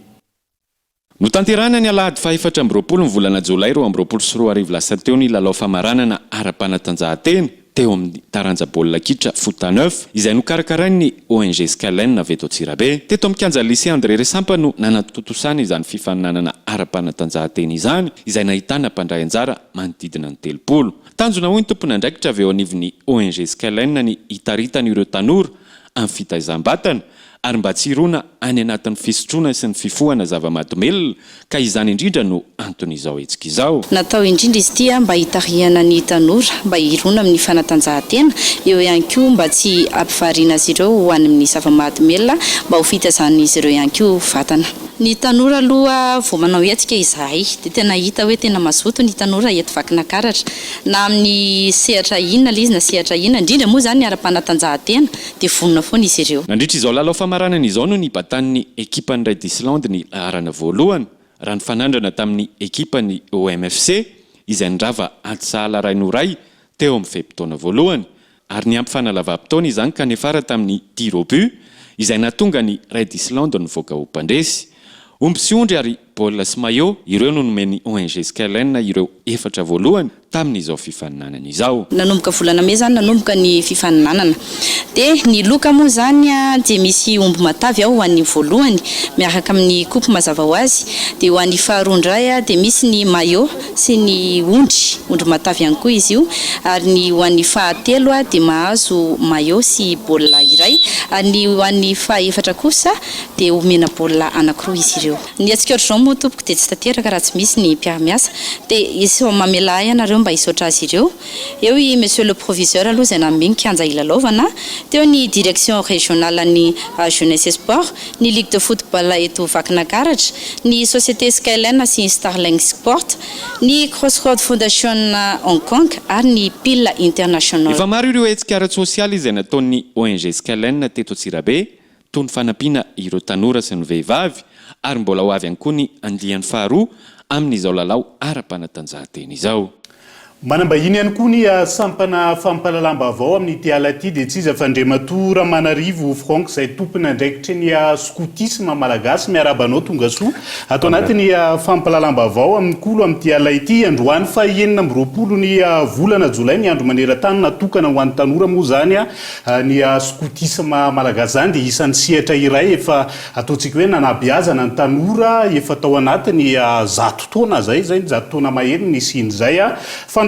Notanterahina ny alahady faha 24 ny volana jolay 2022 lasa teo ny lalao famaranana ara-panatanjahantena teo amin'ny taranja baolina kitra Foot à neuf izay nokarakarain'ny ONG Skyline avy eto Antsirabe. Teto amin'ny kianjan'ny Lycée André Resampa no nanatontosana izany fifaninanana ara-panatanjahantena izany izay nahitana mpandray anjara manodidina ny 30. Tanjona hoy ny tompon'andraikitra avy eo anivon'ny ONG Skyline ny hitaritana ireo tanora amin'ny fitaizam-batana ary mba tsy hirona any anatin'ny fisotroana sy ny fifohana zava-mahadomelina ka izany indrindra no anton'izao hetsika izao. Natao indrindra izy ity mba hitarihana ny tanora mba hirona amin'ny fanatanjahantena, eo ihany koa mba tsy hampivariana azy ireo ho any amin'ny zava-mahadomelina mba ho fitaizan'izy ireo ihany koa vatana. Ny tanora aloha vao manao hetsika izahay dia tena hita hoe tena mazoto ny tanora eto Vakinakaratra na amin'ny sehatra inona ilay izy na sehatra inona, indrindra moa izany ny ara-panatanjahantena dia vonona foana izy ireo. Nandritra izao lalao famaranana izao no nibatan'ny ekipan'ny Red Island ny laharana voalohany raha nifanandrana tamin'ny ekipan'ny OMFC izay nirava ady sahala iray noho iray teo amin'ny fe-potoana voalohany. ary niampy fanalavam-potoana izany ka niafara tamin'ny tir au but izay nahatonga ny Red Island nivoaka ho mpandresy. Omby sy ondry ary baolina sy maillot, ireo no nomen'ny ONG Skyline ireo efatra voalohany tamin'izao fifaninanana izao. Nanomboka volana mey izany nanomboka ny fifaninanana. Dia ny loka moa izany dia misy omby matavy ao ho an'ny voalohany miaraka amin'ny coupe mazava ho azy. Dia ho an'ny faharoa indray dia misy ny maillot sy ny ondry, ondry matavy ihany koa izy io. Ary ny ho an'ny fahatelo dia mahazo maillot sy baolina iray. Ary ny ho an'ny fahaefatra kosa dia omena baolina anankiroa izy ireo. Ny hetsika ohatr'izao moa tompoko dia tsy tanteraka raha tsy misy ny mpiara-miasa. Dia isao mamelà ahy ianareo mba hisaotra azy ireo. Eo i Monsieur le Proviseur aloha izay nanome ny kianja hilalaovana, teo ny Direction Régionale ny Jeunesse et Sport, ny Ligue de Football eto Vakinankaratra, ny Société Skyline sy ny Starling Sport, ny Crossroad Foundation Hong Kong ary ny Peel International. Efa maro ireo hetsika ara-tsosialy izay nataon'ny ONG Skyline teto Antsirabe toy ny fanampiana ireo tanora sy ny vehivavy ary mbola ho avy ihany koa ny andiany faharoa amin'izao lalao ara-panatanjahantena izao. Manam-bahiny ihany koa ny sampana fampahalalam-baovao amin'ity ala ity dia tsy iza fa Andriamatoa Ramanarivo Franck izay tompon'andraikitry ny skotisma malagasy. Miarahaba anao tongasoa ato anatin'ny fampahalalam-baovao amin'ny kolo amin'ity ala ity. Androany faha 26 ny volana jolay ny andro maneran-tany natokana ho an'ny tanora moa izany. Ny skotisma malagasy izany dia isan'ny sehatra iray efa ataontsika hoe nanabeazana ny tanora efa tao anatin'ny zato taona izay, izay ny zato taona mahery no nisian'izay.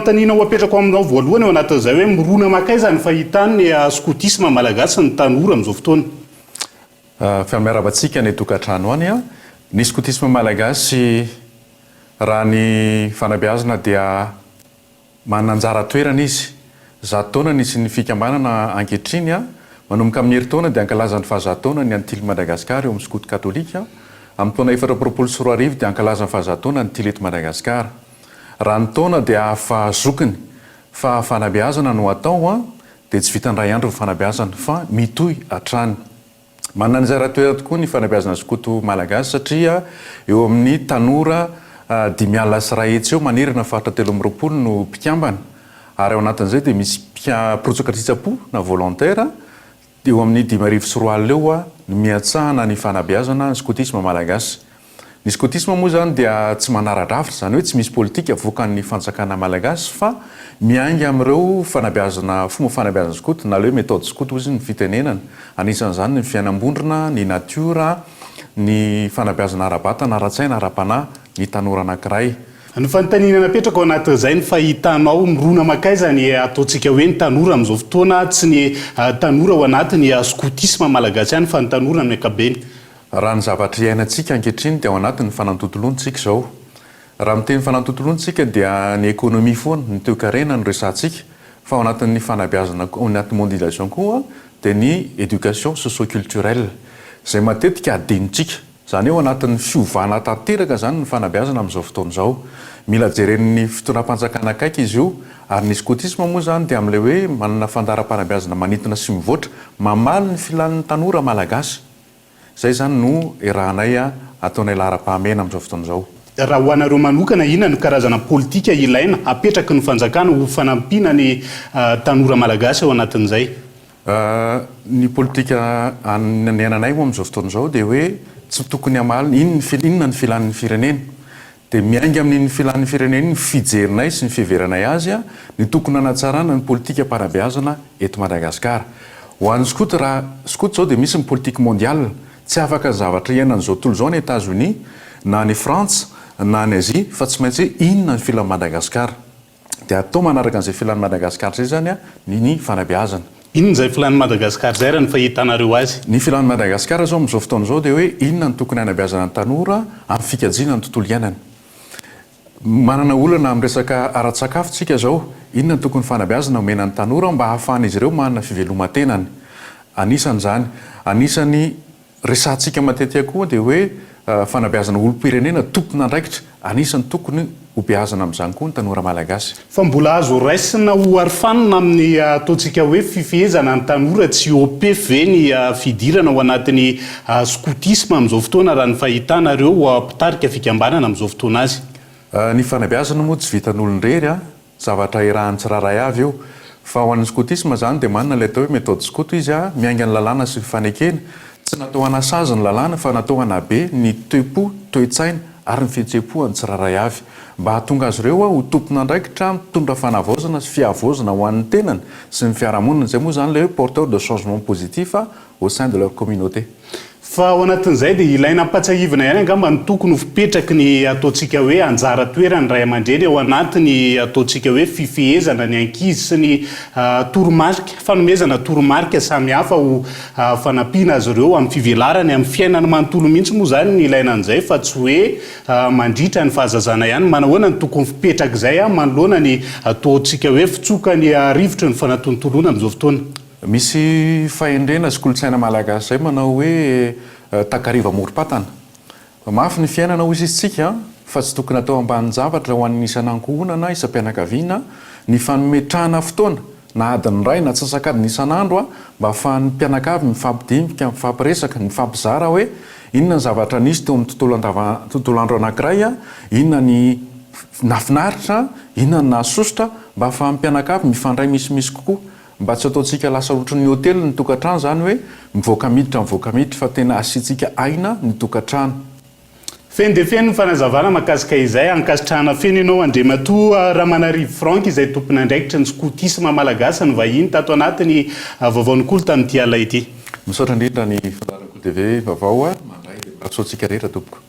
Fanontaniana ho apetrako aminao voalohany ao anatin'izay hoe mirona mankaiza ny fahitan'ny skotisma malagasy ny tanora amin'izao fotoana? Fa miarahaba antsika any an-tokantrano any. Ny skotisma malagasy raha ny fanabeazana dia Manana anjara toerana izy. Zato taona nisian'ny fikambanana ankehitriny. Manomboka amin'ny herintaona dia hankalaza ny fahazato taona ny Antily Madagascar eo amin'ny skoto katolika. Amin'ny taona 2024 dia hankalaza ny fahazato taona ny Tily eto Madagasikara. Raha ny taona dia hafa zokiny fa fanabeazana no atao dia tsy vitan'ny iray andro ny fanabeazana fa mitohy hatrany. Manana anjara toerana tokoa ny fanabeazana skoto malagasy satria eo amin'ny tanora 105 eo manerana faritra 23 no mpikambana ary ao anatin'izay dia misy mpirotsaka an-tsitrapo na volontaire eo amin'ny 2005 eo no miantsahana ny fanabeazana ny skotisma malagasy. Ny skotisma moa izany dia tsy manara-drafitra, izany hoe tsy misy politika avoakan'ny fanjakana malagasy fa miainga amin'ireo fanabeazana, fomba fanabeazana skoto na ilay hoe méthode skoto hozy ny fitenenana. Anisan'izany ny fiainam-bondrona, ny natiora, ny fanabeazana ara-batana, ara-tsaina, ara-panahy ny tanora anankiray. Ny fanontaniana napetrako ao anatin'izay ny fahitanao mirona mankaiza ny ataontsika hoe ny tanora amin'izao fotoana, tsy ny tanora ao anatin'ny skotisma malagasy ihany fa ny tanora amin'ny ankapobeny. Raha ny zavatra iainantsika ankehitriny dia ao anatin'ny fanantontoloana isika izao. Raha miteny fanantontoloana isika dia ny économie foana, ny toekarena no resahantsika, fa ao anatin'ny fanabeazana koa, ao anatin'ny mondialisation koa dia ny éducation socio-culturelle, izay matetika adinontsika. Izany hoe ao anatin'ny fiovana tanteraka izany ny fanabeazana amin'izao fotoana izao. Mila jeren'ny fitondram-panjakana akaiky izy io, ary ny skotisma moa izany dia amin'ilay hoe manana fandaharam-panabeazana manintona sy mivoatra, mamaly ny filan'ny tanora malagasy. Izay izany no erahanay ataonay laharam-pahamehana amin'izao fotoana izao. Raha ho anareo manokana, inona no karazana politika ilaina apetraky ny fanjakana ho fanampiana ny tanora malagasy ao anatin'izay? Ny politika niainanay moa amin'izao fotoana izao dia hoe tsy tokony hamaly inona ny filan'ny firenena. Dia miainga amin'iny filan'ny firenena iny ny fijerinay sy ny fiheveranay azy ny tokony hanatsarana ny politikam-panabeazana eto Madagasikara. Ho an'ny skoto, raha skoto izao dia misy ny politique mondiale, tsy afaka ny zavatra iainan'izao tontolo izao any Etats-Unis na any Frantsa na any Asie fa tsy maintsy hoe inona ny filan'i Madagasikara. Dia atao manaraka an'izay filan'i Madagasikara izay izany ny ny fanabeazana. Inona izay filan'i Madagasikara izay raha ny fahitanareo azy? Ny filan'i Madagasikara izao amin'izao fotoana izao dia hoe inona no tokony hanabeazana ny tanora amin'ny fikajiana ny tontolo iainana. Manana olana amin'ny resaka ara-tsakafo tsika izao, inona no tokony fanabeazana omena ny tanora mba hahafahan'izy ireo manana fiveloman-tenany. Anisan'izany. Anisan'ny Resahantsika matetika koa dia hoe fanabeazana olom-pirenena tompon'andraikitra, anisan'ny tokony hobeazana amin'izany koa ny tanora malagasy. Fa mbola azo raisina ho arofanina amin'ny ataontsika hoe fifehezana ny tanora tsy hihoa-pefy ve ny fidirana ao anatin'ny skotisma amin'izao fotoana raha ny fahitanareo mpitarika fikambanana amin'izao fotoana azy? Ny fanabeazana moa tsy vitan'olon-drery an, zavatra irahan'ny tsirairay avy io. Fa ho an'ny skotisma izany dia manana ilay atao hoe méthode skoto izy, miainga ny lalàna sy ny fanekena. Tsy natao hanasazy ny lalàna fa natao hanabe ny toe-po, toe-tsaina ary ny fihetseham-po an'ny tsirairay avy. Mba hahatonga azy ireo ho tompon'andraikitra mitondra fanavaozana sy fihavaozana ho an'ny tenany sy ny fiarahamonina. Izay moa izany ilay hoe porteur de changement positif au sein de leur communauté. Fa ao anatin'izay dia ilaina ampatsiahivina ihany angamba ny tokony ho fipetraky ny ataontsika hoe anjara toeran'ny ray aman-dreny ao anatin'ny ataontsika hoe fifehezana ny ankizy sy ny toromarika, fanomezana toromarika samihafa ho fanampiana azy ireo amin'ny fivelarany amin'ny fiainany manontolo mihitsy moa izany ny ilaina an'izay fa tsy hoe mandritra ny fahazazana ihany. Manahoana ny tokony fipetrak'izay manoloana ny ataontsika hoe fitsokan'ny rivotry ny fanatontoloana amin'izao fotoana? Misy fahendrena sy kolontsaina malagasy izay manao hoe takariva amorom-patana. Mafy ny fiainana hoy isika fa tsy tokony atao ambanin-javatra ho an'ny isan'ankohonana, isam-pianakaviana ny fametrahana fotoana na adiny iray na antsasak'adiny isan'andro mba ahafahan'ny mpianakavy mifampidinika, mifampiresaka, mifampizara hoe inona ny zavatra nisy teo amin'ny tontolo andava tontolo andro anankiray, inona ny nahafinaritra, inona ny nahasosotra mba ahafahan'ny mpianakavy mifandray misimisy kokoa. Mba tsy ataontsika lasa ohatran'ny hotely ny tokantrano izany hoe mivoaka miditra mivoaka miditra fa tena asiantsika aina ny tokantrano. Feno dia feno ny fanazavana mahakasika izay. Ankasitrahana feno ianao Andriamatoa Ramanarivo Franck izay tompon'andraikitry ny skotisma malagasy nivahiny tato anatin'ny Vaovao Kolo tamin'ity alina ity. Misaotra indrindra ny fandaharan'ny Kolo TV vaovao mandray dia mirary soa antsika rehetra tompoko.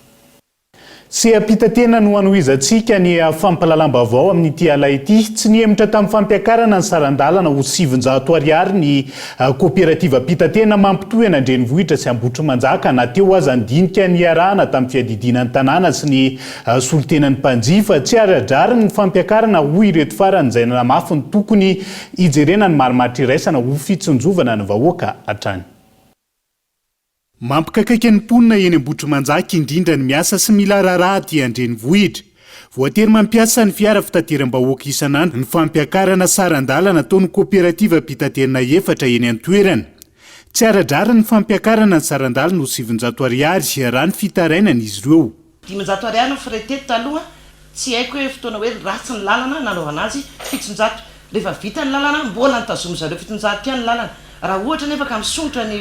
Seha-pitatena no hanohizantsika ny fampahalalam-baovao amin'ity ala ity. Tsy nihemotra tamin'ny fampiakarana ny saran-dalana ho 900 ariary ny kooperativam-pitatena mampitohy an'Andrenivohitra sy Ambohitrimanjaka na teo aza ny dinika niarahana tamin'ny fiadidiana ny tanàna sy ny solontenan'ny mpanjifa. Tsy ara-drariny ny fampiakarana hoy ireto farany izay nanamafy ny tokony hijerena ny marimaritra iraisana ho fitsinjovana ny vahoaka hatrany. Mampikaikaika ny mponina eny Ambohitrimanjaka indrindra ny miasa sy mila raharaha aty an-drenivohitra. Voatery mampiasa ny fiara fitateram-bahoaka isan'andro ny fampiakarana saran-dalana ataon'ny kooperativam-pitaterana efatra eny an-toerana. Tsy ara-drariny ny fampiakarana ny saran-dalana ho 900 ariary, raha ny fitarainan'izy ireo. 500 ariary ny frais teto taloha, tsy haiko hoe fotoana hoe ratsy ny lalana nanaovana azy 700, rehefa vita ny lalana mbola notazomin zareo 700 ihany ny lalana, raha ohatra nefa ka misondrotra ny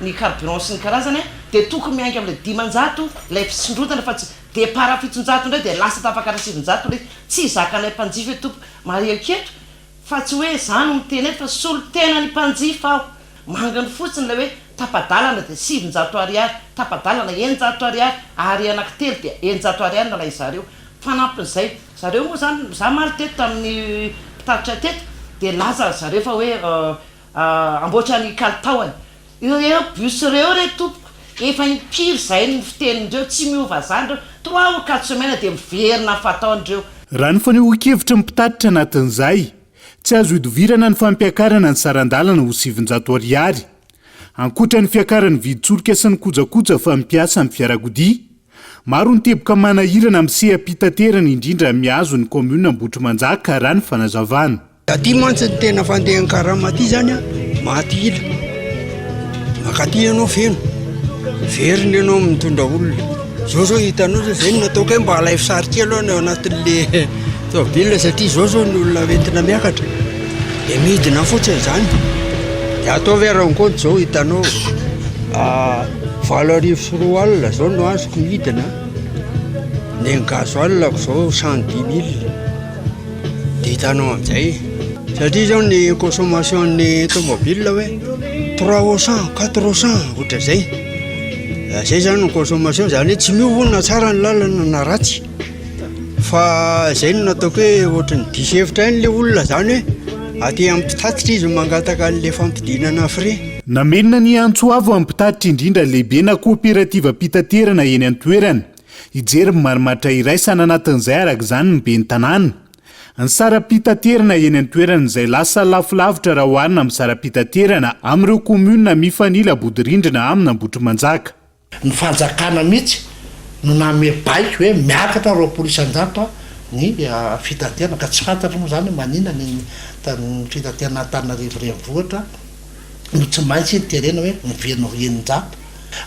ny carburant sy ny karazany dia tokony miainga amin'ilay 500 ilay fisondrotana fa tsy départ 700 indray dia lasa tafakatra 900 ilay izy, tsy zakanay mpanjifa io tompoko, marihiko eto fa tsy hoe za no miteny eto fa solotenan'ny mpanjifa aho. Manginy fotsiny ilay hoe tapa-dalana dia 900 ariary, tapa-dalana 600 ariary, ary anankitelo dia 600 ariary nalain zareo. Fanampin'izay, zareo moa izany, za omaly teto tamin'ny mpitatitra teto dia nilaza zareo fa hoe hamboatra ny kalitaony. Ireo bus ireo re tompoko efa impiry izay ny fitenindreo, tsy miova zany ireo, trois ou quatre semaines dia miverina ny fataondreo. Raha ny fanehoan-kevitry ny mpitatitra anatin'izay, Tsy azo idovirana ny fampiakarana ny saran-dalana ho 900 ariary. Ankoatra ny fiakaran'ny vidin-tsolika sy ny kojakoja fampiasa amin'ny fiarakodia. Maro ny teboka manahirana amin'ny seha-pitaterana indrindra mihazo ny kaominina Ambohitrimanjaka raha ny fanazavana. Aty mantsy ny tena fandehan'ny karama aty zany a, maty ila. Mankaty ianao feno, verina ianao mitondra olona. Zao zao hitanao zao zay no nataoko hoe mba alaivo sary kely aho ny ao anatin'le tômôbila satria zao zao ny olona entina miakatra de midina fotsiny zany. De ataovy hoe rencontre zao hitanao 2008 zao no azoko midina, ny an'ny gasoil-ko zao 110 mille. Dia hitanao amin'izay satria izao ny consommation ny tomobile hoe 300 400 ohatran'izay zay zany ny consommation zany hoe tsy miova na tsara ny lalana na ratsy fa zay no nataoko hoe ohatran'ny diso hevitra ihany le olona zany hoe aty amin'ny mpitatitra izy mangataka an'le fampidinana frais. Namerina ny antso avo amin'ny mpitatitra indrindra lehibe na kooperativam-pitaterana eny an-toerana. Hijery ny marimaritra iraisana anatin'izay araka izany ny ben'ny tanàna. Ny saram-pitaterana eny an-toerana izay lasa lafo lavitra raha oharina amin'ny saram-pitaterana amin'ireo kaominina mifanila bodirindrina amin'Ambohitrimanjaka. Ny fanjakana mihitsy no nanome baiko hoe miakatra 20% ny fitaterana ka tsy fantatro moa izany hoe maninona ny fitaterana Antananarivo renivohitra no tsy maintsy terena hoe miverina ho 600.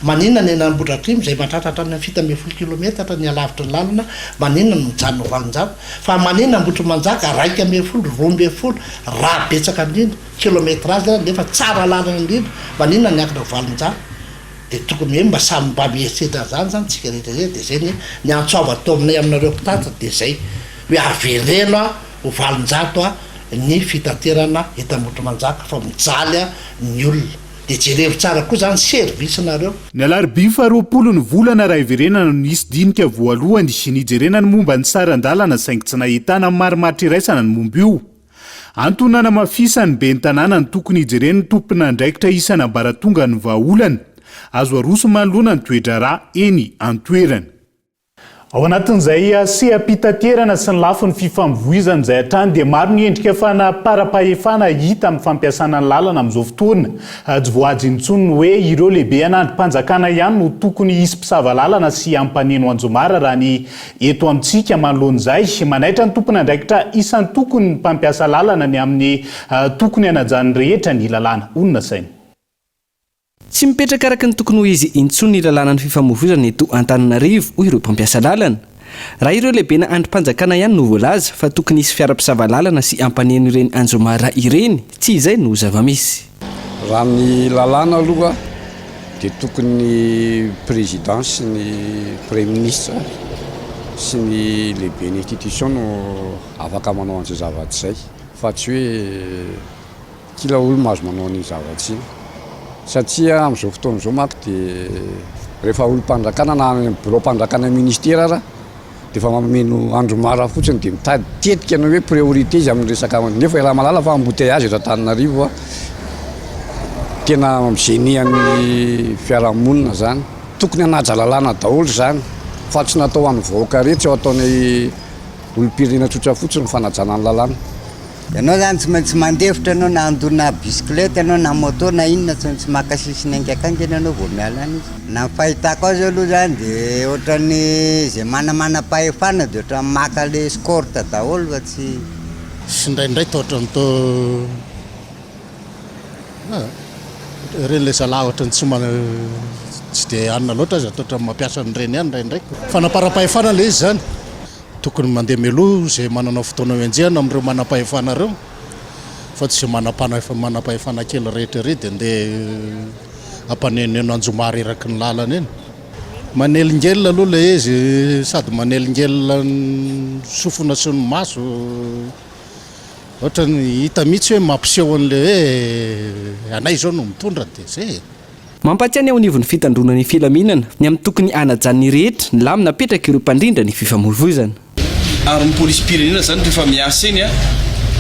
Maninona ny eny Ambohidratrimo izay mahatratra hatrany amin'ny 17 kilometatra ny halavitry ny lalana, maninona no mijanona ho 800? Fa maninona Ambohitrimanjaka 11, 12 raha betsaka indrindra, kilométrage nefa tsara lalana indrindra, maninona niakatra ho 800? Dia tokony hoe mba samy mba mieritreritra an'izany izany tsika rehetra rehetra, dia izay ny ny antso avo atao aminay aminareo mpitatitra dia izay, hoe avereno ho 800 ny fitaterana eto Ambohitrimanjaka fa mijaly ny olona. Dia jerevo tsara koa izany service nareo. Ny alarobia faharoapolo ny volana raha hiverenana no nisy dinika voalohany nijerena ny momba ny saran-dalana saingy tsy nahitana marimaritra iraisana ny momba io. Antony nanamafisan'ny ben'ny tanàna ny tokony hijeren'ny tompon'andraikitra isan'ambaratonga ny vahaolana azo aroso manoloana ny toe-draharaha eny an-toerana. Ao anatin'izay seha-pitaterana sy ny lafiny fifamoivoizana izay hatrany dia maro ny endrika fanaparam-pahefana hita amin'ny fampiasana ny lalana amin'izao fotoana. Tsy voahaja intsony ny hoe ireo lehibe an'andrim-panjakana ihany no tokony hisy mpisava lalana sy hampaneno anjomara raha ny eto amintsika manoloana izay. Manaitra ny tompon'andraikitra isan-tokony ny mpampiasa lalana ny amin'ny tokony hanajan'ny rehetra ny lalàna. Honina saina. Tsy mipetraka araka ny tokony ho izy intsony ny lalànan'ny fifamoivoizana eto Antananarivo, hoy ireo mpampiasa lalana. Raha ireo lehibena andrim-panjakana ihany no voalaza fa tokony hisy fiara mpisava lalana sy hampaneno ireny anjomara ireny, tsy izay no zava-misy. Raha ny lalàna aloha dia tokony ny président sy ny praiminisitra sy ny lehiben'ny institution no afaka manao an'izay zavatra izay fa tsy hoe Kila olo mahazo manao an'iny zavatra iny satria amin'izao fotoana izao manko dia rehefa olom-panjakana na any amin'ny biraom-panjakana ministera ara dia efa mameno andro mara fotsiny dia mitady tetika ny hoe priorité izy amin'ny resaka nefa iaraha mahalala fa embouteillage eto Antananarivo a, tena mi-gêner an'ny fiarahamonina zany, tokony hanaja lalàna daholo zany fa tsy natao ho an'ny vahoaka rehetra io ataon'ny olom-pirenena tsotra fotsiny ny fanajana ny lalàna. Ianao zany tsy maintsy mandefitra ianao na handona bisikileta ianao na moto na inona tsy maintsy maka sisiny haingakaingana ianao vao miala any izy. Na ny fahitako azy aloha zany de ohatran'ny ze manamanam-pahefana de ohatran'ny maka le escorte daholo fa tsy. Sy indraindray toa ohatran'ny toa ireny le zalahy ohatran'ny tsy mana tsy de anona loatra aza toa ohatran'ny mampiasa an'ireny ihany indraindray. Fanaparam-pahefana le izy zany. Tokony mandeha mialoha izay manana fotoana ho enjehina amin'ireo manam-pahefana ireo fa tsy izay manam-pahefana kely rehetra ery dia ndeha hampanenoneno anjomara eraky ny lalana eny. Manelingelina aloha ilay izy sady manelingelina ny sofina sy ny maso, ohatran'ny hita mihitsy hoe mampiseho an'ilay hoe anay izao no mitondra dia izay e. Mampatsiahy ny ao anivon'ny fitandroana ny filaminana ny amin'ny tokony hanajan'ny rehetra ny lamina apetrak'ireo mpandrindra ny fifamoivoizana. Ary ny polisim-pirenena izany rehefa miasa eny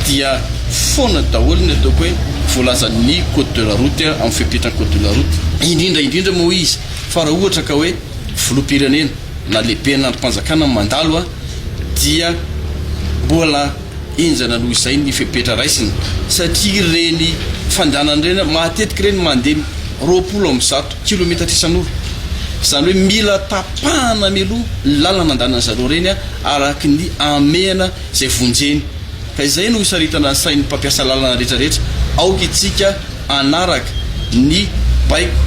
dia foana daholo ny ataoko hoe voalazan'ny code de la route amin'ny fepetran'ny code de la route. Indrindra indrindra moa izy fa raha ohatra ka hoe filoham-pirenena na lehiben'ny andrim-panjakana no mandalo dia mbola henjana noho izay ny fepetra raisina satria ireny fandehanana ireny matetika ireny mandeha 120 kilometatra isan'ora, izany hoe mila tapahana mialoha ny lalana andehanan'ny zareo ireny araky ny hamehana izay vonjeny ka izay no hisaritana ny sain'ny mpampiasa lalana rehetra rehetra, aoka itsika hanaraka ny baiko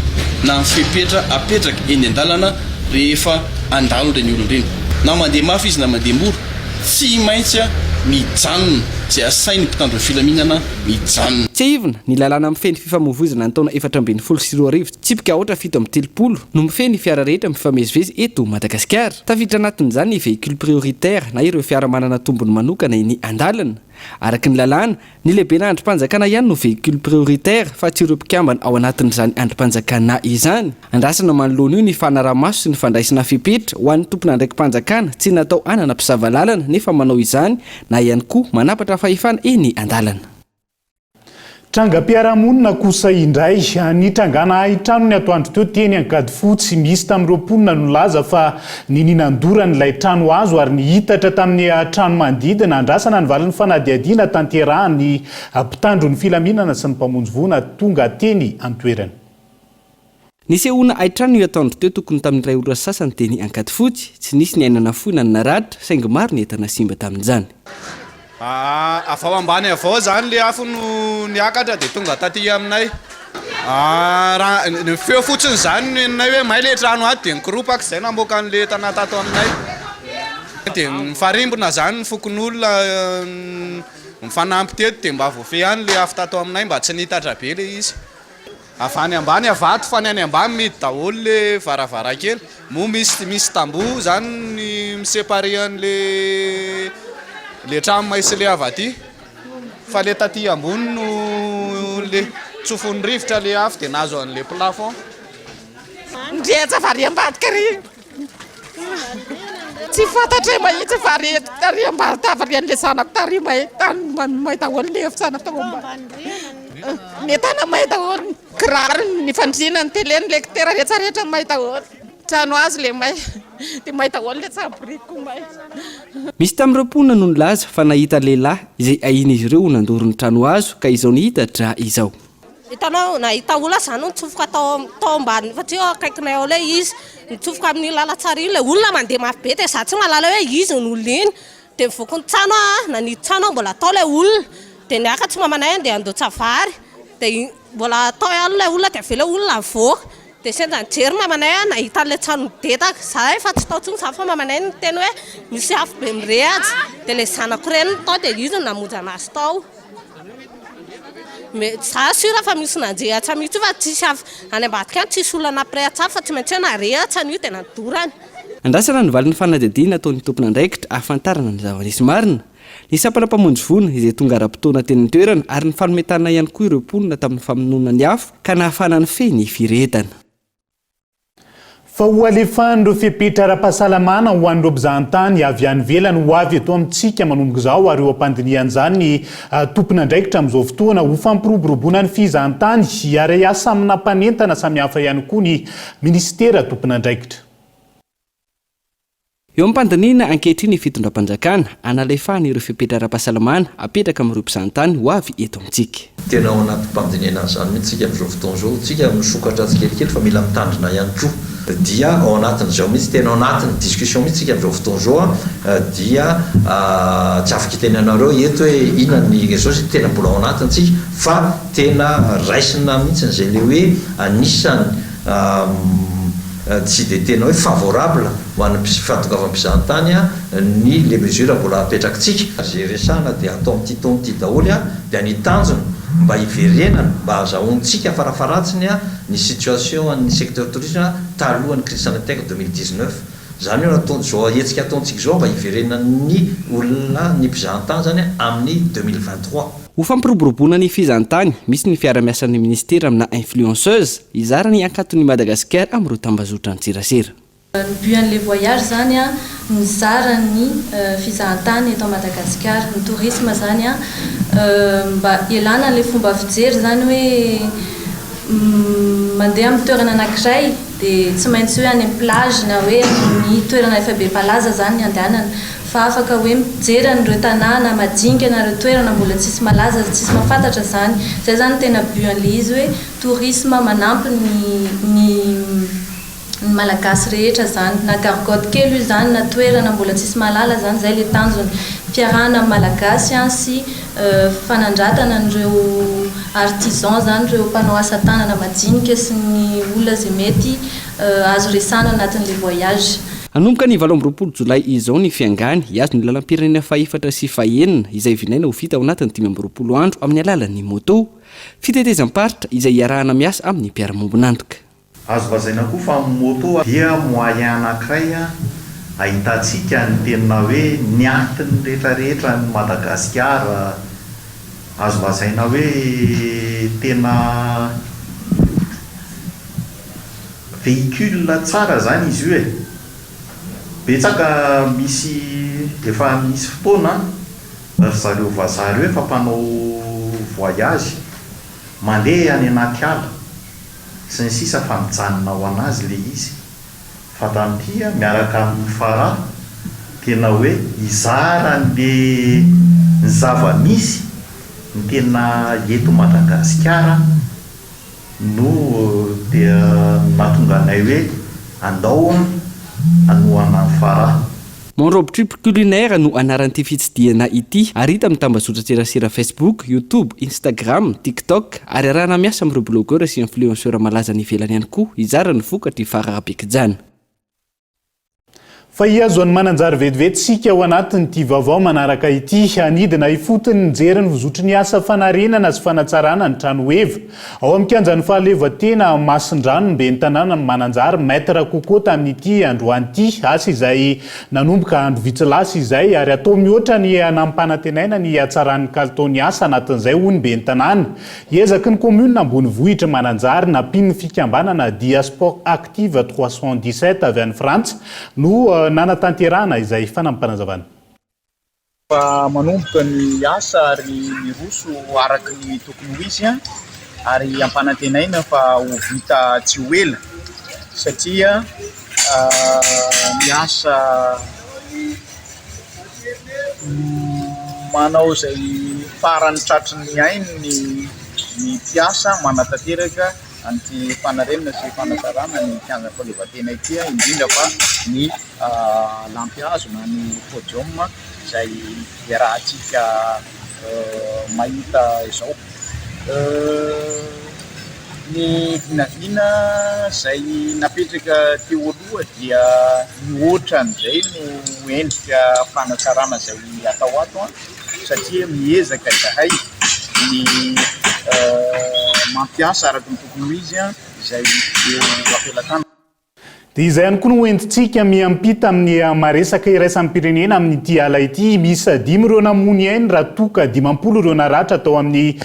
na ny fepetra apetraka eny an-dalana rehefa handalo ireny olona ireny na mandeha mafy izy na mandeha mora. Tsy maintsy mijanona izay asain'ny mpitandro ny filaminana mijanona. Tsiahivina, ny lalàna mifehy ny fifamoivoizana ny taona 2014, tsipika aotra 37, no mifehy ny fiara rehetra mifamezivezy eto Madagasikara. Tafiditra anatin'izany ny véhicule prioritaire na ireo fiara manana tombony manokana eny an-dalana. Araka ny lalàna, Ny lehibena andrim-panjakana ihany no véhicule prioritaire fa tsy ireo mpikambana ao anatin'izany andrim-panjakana izany. Andrasana manoloana io ny fanaraha-maso sy ny fandraisana fepetra ho an'ny tompon'andraiki-panjakana tsy natao hanana mpisava lalana nefa manao izany na ihany koa manapatra fahefana eny an-dalana. Trangam-piarahamonina kosa indray, nitrangana hain-trano ny atoandro teo teny Ankadifotsy. Misy tamin'ireo mponina no nilaza fa Niniana nandorana ilay trano hazo ary nihitatra tamin'ny trano manodidina. Andrasana ny valin'ny fanadihadiana tanterahan'ny mpitandro ny filaminana sy ny mpamonjy voina tonga teny an-toerana. Nisehoana haintrano io atoandro teo tokony tamin'ny iray ora sasany teny Ankadifotsy. Tsy nisy ny aina nafoy na ny naratra saingy maro ny entana simba tamin'izany. Avy ao ambany avy ao izany ilay afo no niakatra dia tonga taty aminay. Raha ny feo fotsiny izany no henonay hoe may ilay trano ato dia nikoropaka izay namoaka an'ilay entana tato aminay. Dia nifarimbona izany ny fokonolona nifanampy teto dia mba voafehy ihany ilay afo tato aminay mba tsy nitatra be ilay izy. Avy any ambany avato fa ny any ambany mihidy daholo le varavarankely, moa misy misy tamboho zany ny mi-separer an'le le trano may sy le avy aty fa le taty ambony no le tsofin'ny rivotra le afo de nahazo an'le plafond. Ndrehitra avy ary ambadika ary. Tsy fantatray mahitsy fa ary ary ambany tavarian'ilay zanako tary may tany may daholo ny efitrano tao ambany. Ny entana may daholo, ny kiraro, ny fandriana, ny télé, ny lecteur rehetra rehetra may daholo. Trano hazo ilay may, dia may daholo ilay tsaboriky koa may. Misy tamin'ireo mponina no nilaza fa nahita lehilahy izay ahian'izy ireo ho nandoro ny trano hazo ka izao nihitatra izao. Hitanao, nahita olona za no nitsofoka tao tao ambany satria eo akaikinay ao ilay izy, nitsofoka amin'iny lalantsara iny ilay olona mandeha mafy be dia za tsy mahalala hoe iza iny olona iny, dia nivoaka ny trano aho, nanidy trano aho mbola tao ilay olona, dia niakatra i mamanay handeha handotsa vary, dia mbola tao ihany ilay olona dia avy eo ilay olona nivoaka, dia sendra nijery mamanay aho nahita an'ilay trano nidedaka, za efa tsy tao intsony za fa mamanay niteny hoe misy afo be mirehatra, dia ilay zanako ireny no tao dia izy no namonjy an'azy tao. Mais za sur fa misy nandrehatra mihitsy io fa tsisy avy any ambadika any tsisy olona nampirehatra afo fa tsy maintsy hoe narehatra an'io dia nandorany. Andrasana ny valin'ny fanadihadiana ataon'ny tompon'andraikitra ahafantarana ny zava-nisy marina. Ny sampana mpamonjy voina izay tonga ara-potoana teny an-toerana ary nifanome tanana ihany koa ireo mponina tamin'ny famonoana ny afo ka nahafahana nifehy ny firehetana. Fa ho alefan'ireo fepetra ara-pahasalamana ho an'ireo mpizahantany avy any ivelany ho avy eto amintsika manomboka izao ary eo am-pandinihana izany ny tompon'andraikitra amin'izao fotoana ho fampiroboroboana ny fizahantany hiara-hiasa amina mpanentana samihafa ihany koa ny minisitera tompon'andraikitra. Eo am-pandinihina ankehitriny ny fitondram-panjakana hanalefahana ireo fepetra ara-pahasalamana apetraka amin'ireo mpizahantany ho avy eto amintsika. Tena ao anatim-pandinihana an'izany mihitsy isika amin'izao fotoana izao. Isika misokatra tsikelikely fa mila mitandrina ihany koa. Dia ao anatin'izao mihitsy, tena ao anatin'ny discussion mihitsy isika amin'izao fotoana izao dia tsy afaka hiteny anareo eto hoe inona ny izao satria tena mbola ao anatiny isika fa tena raisina mihitsy izay ilay hoe anisan'ny tsy dia tena hoe favorable ho an'ny fahatongavan'ny mpizahantany ny les mesures mbola apetrakitsika. Izay resahana dia atao amin'ity taona ity daholo dia ny tanjona mba hiverenana mba hahazahoantsika farafaharatsiny ny situation an'ny secteur tourisme talohan'ny crise sanitaire 2019. Izany hoe raha izao hetsika ataontsika izao mba hiverenan'ny olona ny mpizahantany izany amin'ny 2023. Ho fampiroboroboana ny fizahantany, misy ny fiara-miasan'ny minisitera amina influenceuse hizara ny hankaton'i Madagasikara amin'ireo tambazotran-tserasera. Ny but an'ilay voyage izany an, mizara ny fizahantany eto Madagasikara, ny tourisme izany an, mba hialana an'ilay fomba fijery izany hoe mandeha amin'ny toerana anankiray dia tsy maintsy hoe any amin'ny plage na hoe amin'ny toerana efa be mpalaza izany ny andehanana fa afaka hoe mijery an'ireo tanàna madinika na ireo toerana mbola tsisy malaza, tsisy mahafantatra izany. Izay izany no tena but an'ilay izy hoe tourisme manampy ny ny ny Malagasy rehetra izany. Na gargote kely io izany na toerana mbola tsisy mahalala izany, izay ilay tanjona. Fiarahana amin'ny Malagasy sy fanandratana an'ireo artisans izany, ireo mpanao asa tanana madinika sy ny olona izay mety azo resahana anatin'ilay voyage. Hanomboka ny 28 jolay izao ny fiangany hihazo ny lalam-pirenena fahefatra sy fahenina izay vinaina ho vita ao anatin'ny 25 andro amin'ny alalan'ny moto. Fitetezam-paritra izay iarahana miasa amin'ny mpiara-mombon'antoka. Azo lazaina koa fa ny moto dia moyen anankiray ahitantsika ny tena hoe ny antiny rehetra rehetra an'i Madagasikara, azo lazaina hoe tena véhicule tsara zany izy io e! Betsaka misy efa misy fotoana ry zareo vazaha reo efa mpanao voyage mandeha any anaty ala sy ny sisa fa mijanona ho anazy le izy fa tamin'ity miaraka amin'i Farah tena hoe hizara an'le ny zava-misy ny tena eto Madagasikara no dia nahatonga anay hoe andao hanohana an'i Farah. Mon road trip culinaire no anaran'ity fitsidihana ity ary hita amin'ny tambazotran-tserasera Facebook, YouTube, Instagram, TikTok ary arahana miasa amin'ireo blogueur sy influenceur malaza any ivelany ihany koa hizara ny vokatry fararabekijana. Fa hihazo an'i Mananjary vetivety isika ao anatin'ity vaovao manaraka ity. Hanidina ifotony nijery ny fizotry ny asa fanarenana sy fanatsarana ny trano heva ao amin'ny kianjan'ny fahaleovantena Masindrano ny ben'ny tanànan'i Mananjary, Maître Coco tamin'ity androany ity. Asa izay nanomboka andro vitsy lasa izay ary atao mihoatra ny nampanantenaina ny hatsaran'ny kalitaon'ny asa anatin'izay hoy ny ben'ny tanàna. Hiezaky ny kaominina ambonivohitr'i Mananjary nampian'ny fikambanana Diasport Active 317 avy any Frantsa no nanatanterahana izay fanampim-panazavana. Efa manomboka ny asa ary miroso araka ny tokony ho izy ary ampanantenaina fa ho vita tsy ho ela satria ny asa Manao izay farany tratry ny ainy ny mpiasa manatanteraka an'ity fanarenana sy fanatsarana ny kianjan'ny fahaleovantena ity, indrindra fa ny lampihazo na ny podium izay iarahantsika mahita izao. Ny vinavina izay napetraka teo aloha dia mihoatra an'izay no endrika fanatsarana izay atao ato satria miezaka izahay ny mampiasa araka ny tokony ho izy izay eo am-pelatanana. Dia izay ihany koa no hoentintsika miampita amin'ny maresaka iraisam-pirenena amin'ity ala ity. Miisa dimy ireo namoy ainy raha toa ka 50 ireo naratra tao amin'ny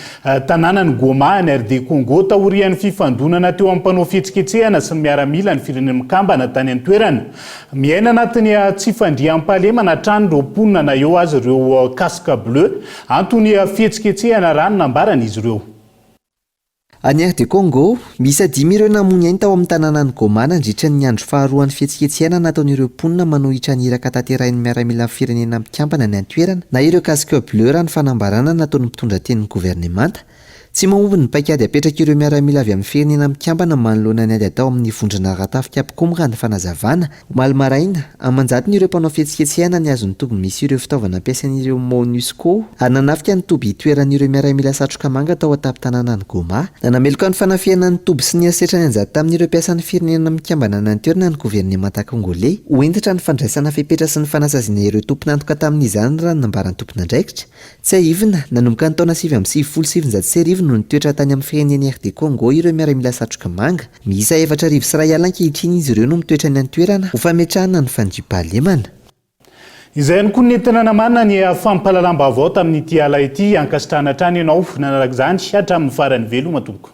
tanànan'i Goma any RD Congo taorian'ny fifandonana teo amin'ny mpanao fihetsiketsehana sy ny miaramila ny Firenena Mikambana tany an-toerana. Miaina anatin'ny tsy fandriampahalemana hatrany ireo mponina na eo aza ireo casques bleus. Antony fihetsiketsehana raha ny nambaran'izy ireo. Any RD Congo, miisa dimy ireo namoy ainy tao amin'ny tanànan'i Goma nandritra ny andro faharoan'ny fihetsiketsehana nataon'ireo mponina manohitra ny iraka tanterahin'ny miaramilan'ny Firenena Mikambana any an-toerana na ireo Casques Bleus raha ny fanambarana nataon'ny mpitondra tenin'ny governemanta. Tsy mahomby ny paikady apetrak'ireo miaramila avy amin'ny Firenena Mikambana manoloana ny ady atao amin'ny vondrona ara-tafika mpikomy raha ny fanazavana. Omaly maraina, aman-jatony ireo mpanao fihetsiketsehana nihazo ny toby misy ireo fitaovana ampiasain'ireo Monusco ary nanafika ny toby itoeran'ireo miaramila satroka manga tao an-tampon-tanànan'i Goma. Nanameloka ny fanafihana ny toby sy ny herisetra nianjady tamin'ireo mpiasan'ny Firenena Mikambana any an-toerana ny governemanta Kongoley. Ho hentitra ny fandraisana fepetra sy ny fanasaziana ireo tompon'antoka tamin'izany raha ny nambaran'ny tompon'andraikitra. Tsiahivina, nanomboka ny taona 1999 no nitoetra tany amin'ny firenen'i RD Congo ireo miaramila satroka manga. Miisa 2004 ankehitriny izy ireo no mitoetra any an-toerana ho fametrahana ny fandriampahalemana. Izay ihany koa no nentina namanina ny fampahalalam-baovao tamin'ity ala ity. Ankasitrahana hatrany ianao nanaraka izany hatramin'ny farany. Veloma tompoko.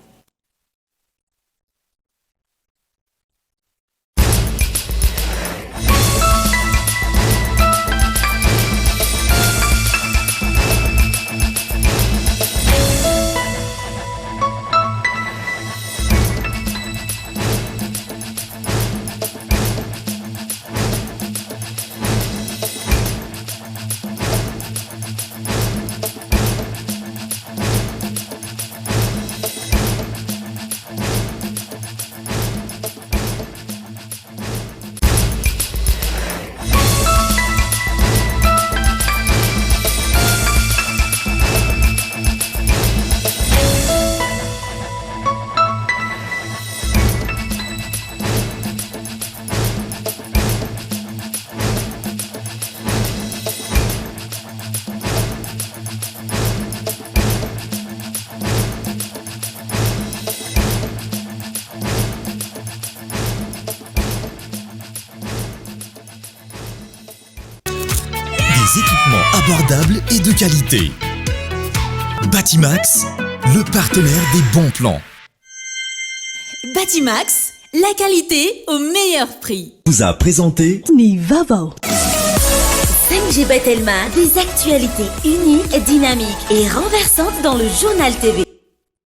Des équipements abordables et de qualité. Batimax, le partenaire des bons plans. Batimax, la qualité au meilleur prix. Vous a présenté Ny vaovao. 5G by Telma, des actualités uniques, dynamiques et renversantes dans le journal TV.